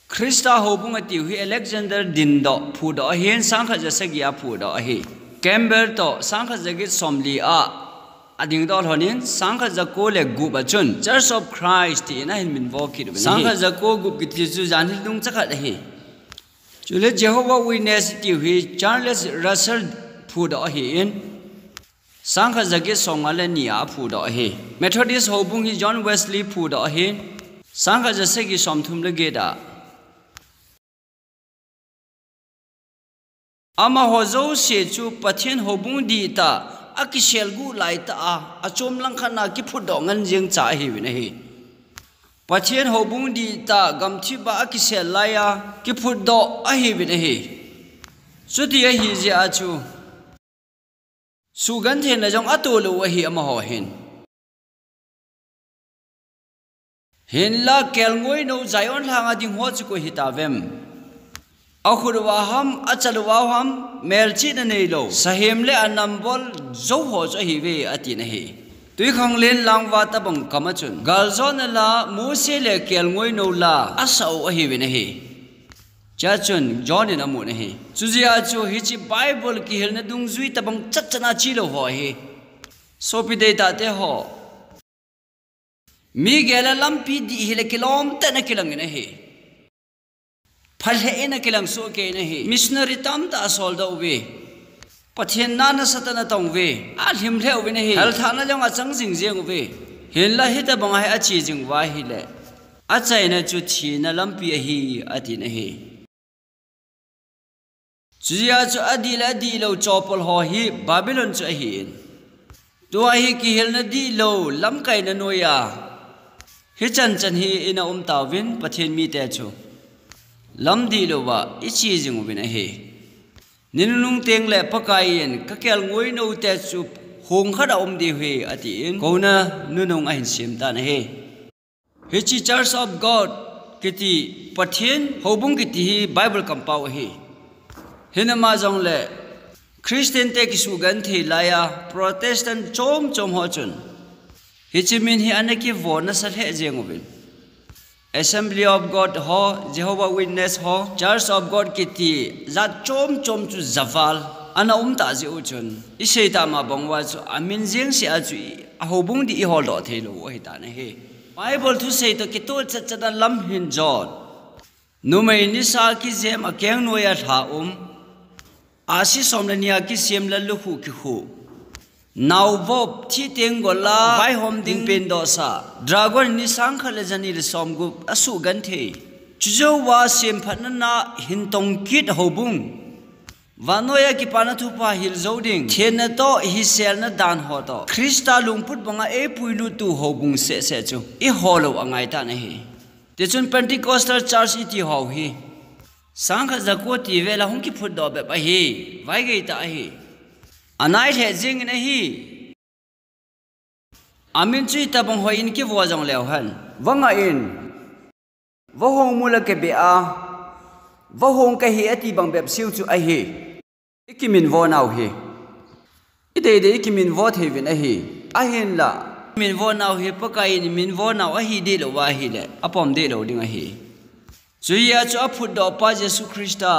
Christa houbung atiu hi Alexander dindoh phudoh ahin, sangkhat jasagi a phudoh ahi. Campbell toh sangkhat jaget somli a adingdoh lhonin, sangkhat jako le gup a chun Church of Christ tin ahin minvo kit uvin ahi. Sangkhat jako gup kiti chu janhi lungcha khat ahi. Chule Jehovah Witness tiu hi Charles Russell phudoh ahin, sangkhat jaget somnga le ni a phudoh ahi. Methodist houbung hi John Wesley phudoh ahin, sangkhat jasagi somthum le get a. Amaho jouse chu Pathen houbung dihtah a kiselguh laitah a, achom langkhat na kiphutdoh ngen jeng cha ahiuvin ahi. Pathen houbung dihtah gamthip a akisel lai a kiphutdoh ahiuvin ahi. Chuti ahi jeh a chu sugentheina jong atoh lou ahi amaho hin. Hinla kelngoinou Zion lhanga ding ho chu koi hitauvem? Akhut uva ham, achal uva ham, melchihna neilou, sahem le anambol jou ho chu ahiuve, atin ahi. Twikhanglen langva tobang kam a chun galjona la, Mose le kelngoinou la asah u ahiuvin ahi. Chua chun John in amun ahi. Chujeh a chu hiche Bible kihilna dungjui tobang chatchat a chelou ho ahi. Sopi deitahte ho, mi gel a lampi dih hile kilom tah in akilangin ahi. Phalheh in akilang sohkei in ahi. Missionary tamtah asoldoh uve. Pathen na nasatah in atong uve. Alhim lheh uvin ahi. Halthahna jong achang jingjeng uve. Hinla hitobang a hi ache jing uva ahile, achaina chu thina lampi ahi, atin ahi. Chujeh a chu adih le adihlou chopol ho hi Babylon chu ahin, tua hi kihilna dihlou lamkaina noiya hichanchan hi ina umtauvin Pathen mite chu lam dihlouva iche jing uvin ahi. Ninunung tengle Pakaiyin, kakelngoinoute chu hong khat aum diu ahi, atin kouna nunung ahin semtan ahi. Hiche Church of God kiti, Pathen houbung kiti hi Bible kampao ahi. Hinama jongle Christian te kisugenthei laiya Protestant chom chom ho chun hiche min hi ana kivo nasa lheh jeng uvin, Assembly of God ho, Jehovah Witness ho, Church of God kiti jat chom chom chu javal ana umtah jeh u chun, isei tama banguva chu amin jengsea chu ahoubung dih iholdoh theilou u ahitan ahi. Bible thusei toh kitoh chatchat a lam hin jot, numei nisa kijem, akeng noiya lha um, ahsi som le nia kisem lallukhuh kikhuh, naovop, thihtenggol a vaihom ding pendohsa, dragon ni sangkhat le jani le somgup asuhgenthei, chujouva semphatna na hin tong kit houbung, vannoiya kipana thupha hil jou ding, thenna toh hiselna dan ho toh Christa lungput banga eipuiluttu houbung sehseh chu iholou angaitan ahi. Tichun Pentecostal Church iti ho hi sangkhat jako ti vela hung kiphutdoh bep ahi, vaigeitah ahi. Anai lheh jengin ahi. Amin chu itobang hoi in kivo jongleu hen, vangah in, vahong mula kibeh a, vahong kahi ati bang bep seu chu ahi. Ikiminvo nau hi, ideidei ikiminvo theiuvin ahi. Ahinla, iminvo nau hi Pakaiyin iminvo nau ahi dehlou uva ahile, apom dehlou ding ahi. Chuhia chu aphutdohpa Jesu Christa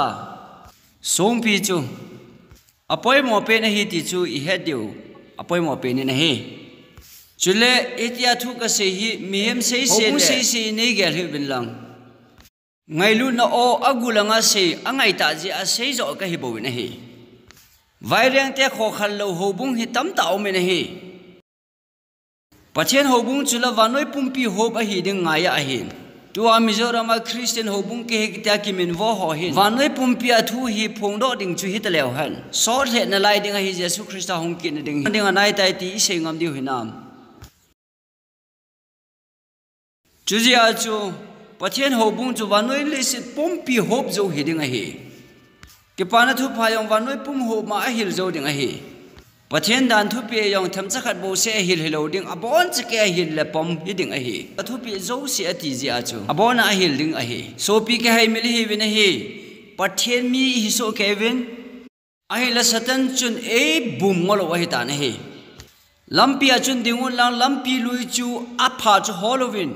songpi chu apoimo pen ahi ti chu ihet diu apoimo pen in ahi. Chule hitia thu kasei hi mihem seisei, houbung seisei in neigel hih uvin lang, ngailutna aw agul anga sei angaitah jeh a seijoh kahibouvin ahi. Vairengte khokhal lou houbung hi tamtah aumin ahi. Pathen houbung chu la vannoi pumpi hop ahi ding ngaiya ahin. Tua Mizoram a Christian houbung kihi kitia kiminvo ho hin vannoi pumpi a thu hi phongdoh ding chu hitaleu hen, sotlheh nalai ding ahi, Jesu Christa hung kitna ding, ding anaitai ti isei ngam diu hinam? Chujeh a chu Pathen houbung chu vannoi leiset pumpi hop jou hiding ahi. Kipana thupha jong vannoi pum hop ma ahil jou ding ahi. Pathen dan thupeh jong themcha khat bouseh ahil hilou ding, abonchakei ahil le pom hiding ahi. Athupeh jouse ati jeh a chu abona ahil ding ahi. Sopi kihaimil ihiuvin ahi. Pathen mi ihi sohkei uvin. Ahinla Satan chun eibum ngolou ahitan ahi. Lampia chun dingun lang lampi lui chu apha chu hol uvin.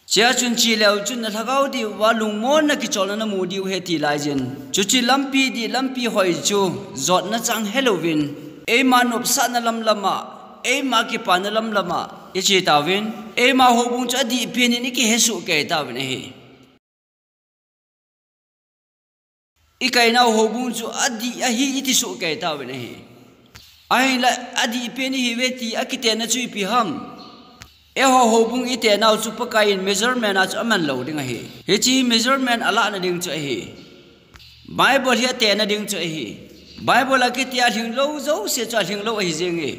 Chea chun cheleu chun nalhagao diuva lungmonna kicholna namu diu ahi tilaiyin, chuche lampi dih lampi hoi chu jotna chang helouvin, eima nopsahna lamlama, eima kipana lamlama iche tauvin, eima houbung chu adihpen in ikihe sohkei tauvin ahi. Ikainau houbung chu adih ahi iti soh kei tauvin ahi. Ahinla adih pen ihiuve ti akitenna chu ipi ham? Eiho houbung itenau chu Pakaiyin measurement a chu aman lou ding ahi. Hiche measurement alahna ding chu ahi. Bible hi atenna ding chu ahi. Bible a kitia lhinglou jouse chu alhinglou ahi jenge.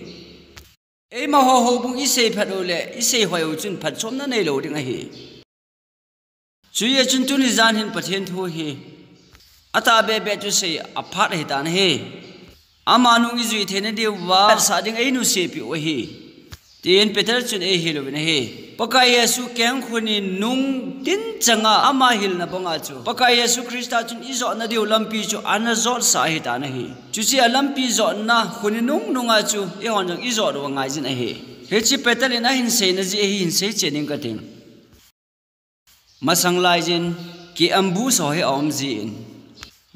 Eimaho houbung isei phat u le isei hoi u chun phatchomna neilou ding ahi. Chuin chun tuni jan hin Pathen thu hi atahbeh beh chu sei aphat ahitan ahi. Ama nung ijui theina diuva vetsah ding einuseipeh u ahi, tin Peter chun eihil uvin ahi. Pakai Jesu keng khuni nung tin changa ama hilna banga chu Pakai Jesu Christa chun ijotna diu lampi chu ana jotsah ahitan ahi. Chuche a lampi jotna khuni nung nunga chu eihon jong ijot u angaijin ahi. Hiche Peter in ahin seina jeh hi hin seiche ning kating. Masang laiyin ki ambush ho hi aum jin,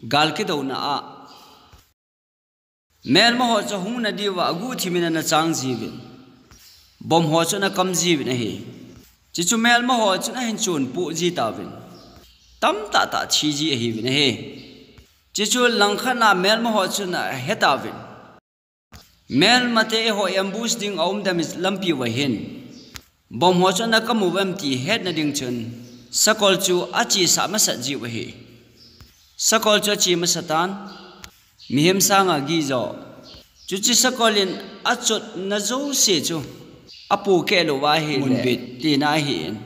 gal kidouna a melma ho chu hungna diuva aguhthim in ana chang jiuvin, bomb ho chu ana kam jiuvin ahi. Chuchu melma ho chun ahin chonpoh ji tauvin, tamtah tah thi ji ahiuvin ahi. Chuchu langkhat a melma ho chun ahetauvin, melmate eiho ambush ding aum dem lampi uva hin bomb ho chu ana kam uvem ti hetna ding chun sakol chu achesah masat jiu ahi. Sakol chu ache masatan, mihem sanga gihjo. Chuche sakol in achotna jouse chu apohkeh lou uva ahile munbit tina ahin,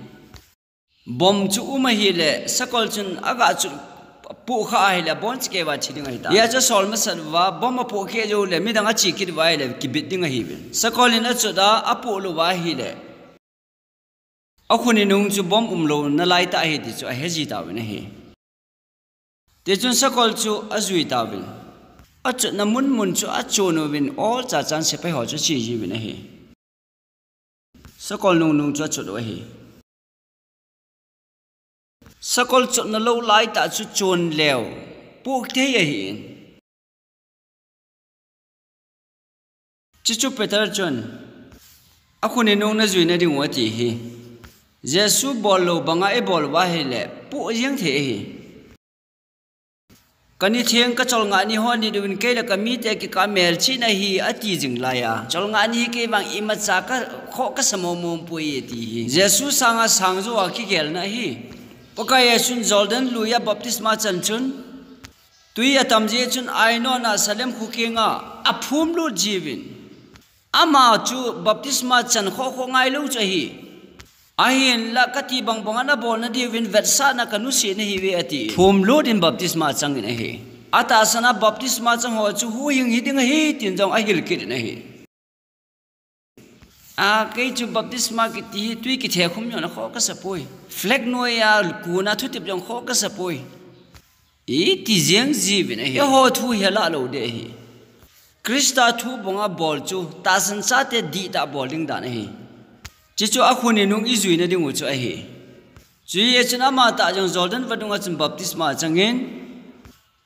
bomb chu um ahile sakol chun aga chotpoh kha ahile abonchakeiuva thi ding ahitai. Hia chu asol masat uva bomb apohkeh jou le midang ache kit uva ahile kibit ding ahiuvin. Sakol in achot a apoh lou uva ahile akhuni nung chu bomb umlouna laitah ahi ti chu aheji tauvin ahi. Tichun sakol chu ajui tauvin, achotna mun mun chu achon uvin olcha chan sepai ho chu ache jiuvin ahi. Sakol nung nung chu achot u ahi. Sakol chotna lou laitah chu chon leu pohthei ahin. Chuchu Peter chun, akhuni nung najuina dingu ati hi, Jesu bollou banga ibol uva ahile poh jeng thei ahi. Kanitheng kacholngah ni ho nit uvin kei le kamite kikah melchihna ahi ati jing laiya, cholngah ni hi kei vang imacha ka, khoh kasa momom poi ati hi. Jesu sanga sang jou a kigelna ahi. Pakai Jesun Jordan lui a baptisma achan chun, twi atam jeh chun Ainon a Salim kho kenga aphum lut jiuvin, ama chu baptisma chan khoh khoh ngailou chu ahi. Ahinla kati bang banga nabolna diuvin vetsahna kanusia nahiuve ati. Phum lut in baptisma achangin ahi. Atahsan a baptisma chang ho chu huhhing hiding ahi tin jong ahil kit in ahi. A, kei chu baptisma kiti hi twi kithe khum jong le khoh kasapoi. Flag noiya kona thutep jong khoh kasapoi, iti jeng jiuvin ahi. Eiho thu hi alah lou ding ahi. Christa thu banga bol chu tahsan chate dihtah bol ding dan ahi. Chuchu akhuni nung ijuina dingu chu ahi. Chuin ama tah jong Jordan vadunga chun baptisma achangin,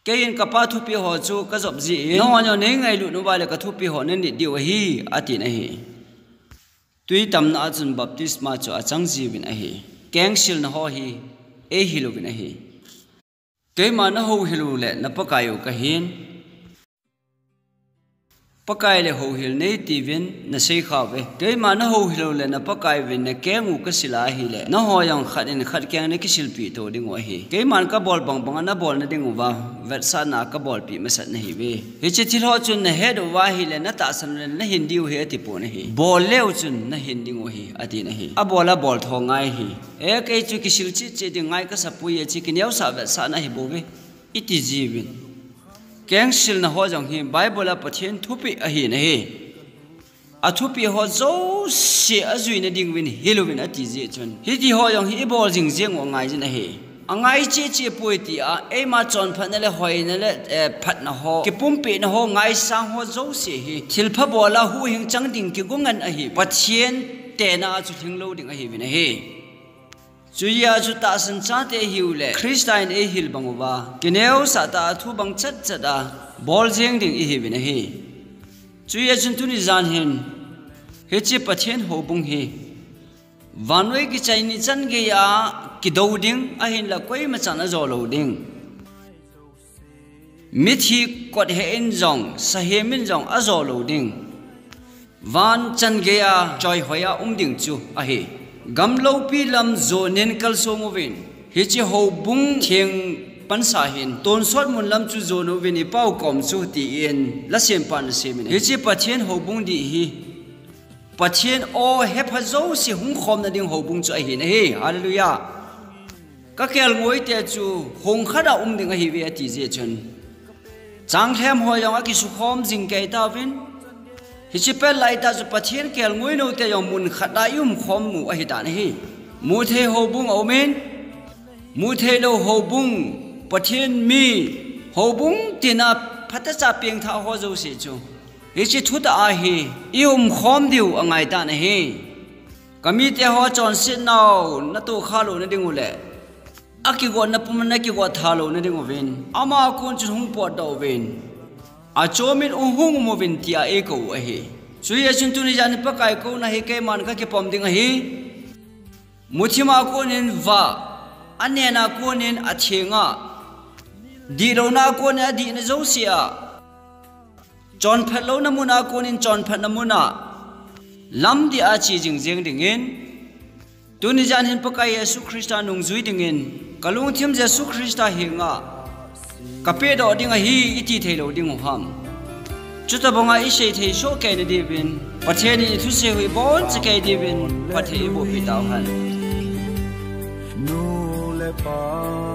keiin kapa thupeh ho chu kajop jin, nahon jong neingailut uva le kathupi ho nanit diu ahi, atin ahi. Twi tamna a chun baptisma chu achang jiuvin ahi. Kengsilna ho hi eihil uvin ahi. Keima nahouhil u le napakai u kahin, Pakai le houhil nei tiuvin nasei khauve. Keima nahouhil u le napakai uvin nakeng u kasil a ahile, nahon jong khat in khat keng nakisilpeh to dingu ahi. Keiman kabol bang banga nabolna dinguva vetsahna kabolpeh masat nahiuve. Hiche thil ho chun nahet uva ahile natahsan u le nahin diu ahi atipon ahi. Bol leu chun nahin dingu ahi atin ahi. Abol abol tho ngai ahi. E, kei chu kisil cheh cheh ding ngai kasapoi, hiche kineosah vetsahna ahibouve, iti jiuvin. Kengsilna ho jong hi Bible a Pathen thupeh ahin ahi. Athupeh ho jouse ajuina dinguvin hil uvin ati jeh chun, hiti ho jong hi ibol jing jeng u angaijin ahi. Angai cheh cheh poi tia eima chonphatna le hoina le, eh, phatna ho, kipumpehna ho, ngaisang ho jouse hi thilpha bol a huhhing chang ding kigongan ahi. Pathen tena a chu lhinglou ding ahiuvin ahi. Chuin chu tahsan chate ihiu le Christa in eihil bang uva kineosah tah a thu bang chatchat a bol jeng ding ihiuvin ahi. Chuin chun tuni jan hin hiche Pathen houbung hi vannoi kichaini chan geiya kidou ding ahinla koima chan ajo lou ding. Mithi kot he in jong, sahem in jong ajo lou ding. Van chan geiya choi hoiya um ding chu ahi. Gam loupi lam jonin kalsong uvin, hiche houbung theng pansa hin tonsot mun lam chu jon uvin ipau kom chu, tin lasempan asem in. Hiche Pathen houbung dih hi Pathen o hepha jouse hung khomna ding houbung chu ahin ahi. Hallelujah. Ka kelngoi te chu hong khat a um ding ahi ve ati jeh chun, changthem ho jong akisukhom jing kei tauvin, hiche pet lai tah chu Pathen kelngoi nou te jong mun khat a i um khom u ahi dan ahi. Muthei houbung aum in, muthei lou houbung, Pathen mi houbung tina phatecha pengthah ho jouse chu hiche thutah a hi i um khom diu angai tan ahi. Ka mite ho chonset nau natoh kha louna ding u le akigotna puma nakigot tha louna ding uvin, ama kon chun hung potdoh uvin, achom in u hung um uvin tia eikou u ahi. Chuti jeh chun tuni jan in Pakai kouna hi keiman kakipom ding ahi. Muthim a konin vah, anen a konin atheng a, dihlouna a konin adihna jouse a, chonphat louna mun a konin chonphatna mun a, lamdih a che jing jeng dingin, tuni jan hin Pakai Jesu Christa nungjui dingin, ka lungthim Jesu Christa henga kapehdoh ding ahi iti thei lou ding u ham? Chutobanga isei thei soh kei na diuvin, Pathen in ithusei u hi iboncha kei diuvin phatthei eiboh peh tauhen. Nu le pa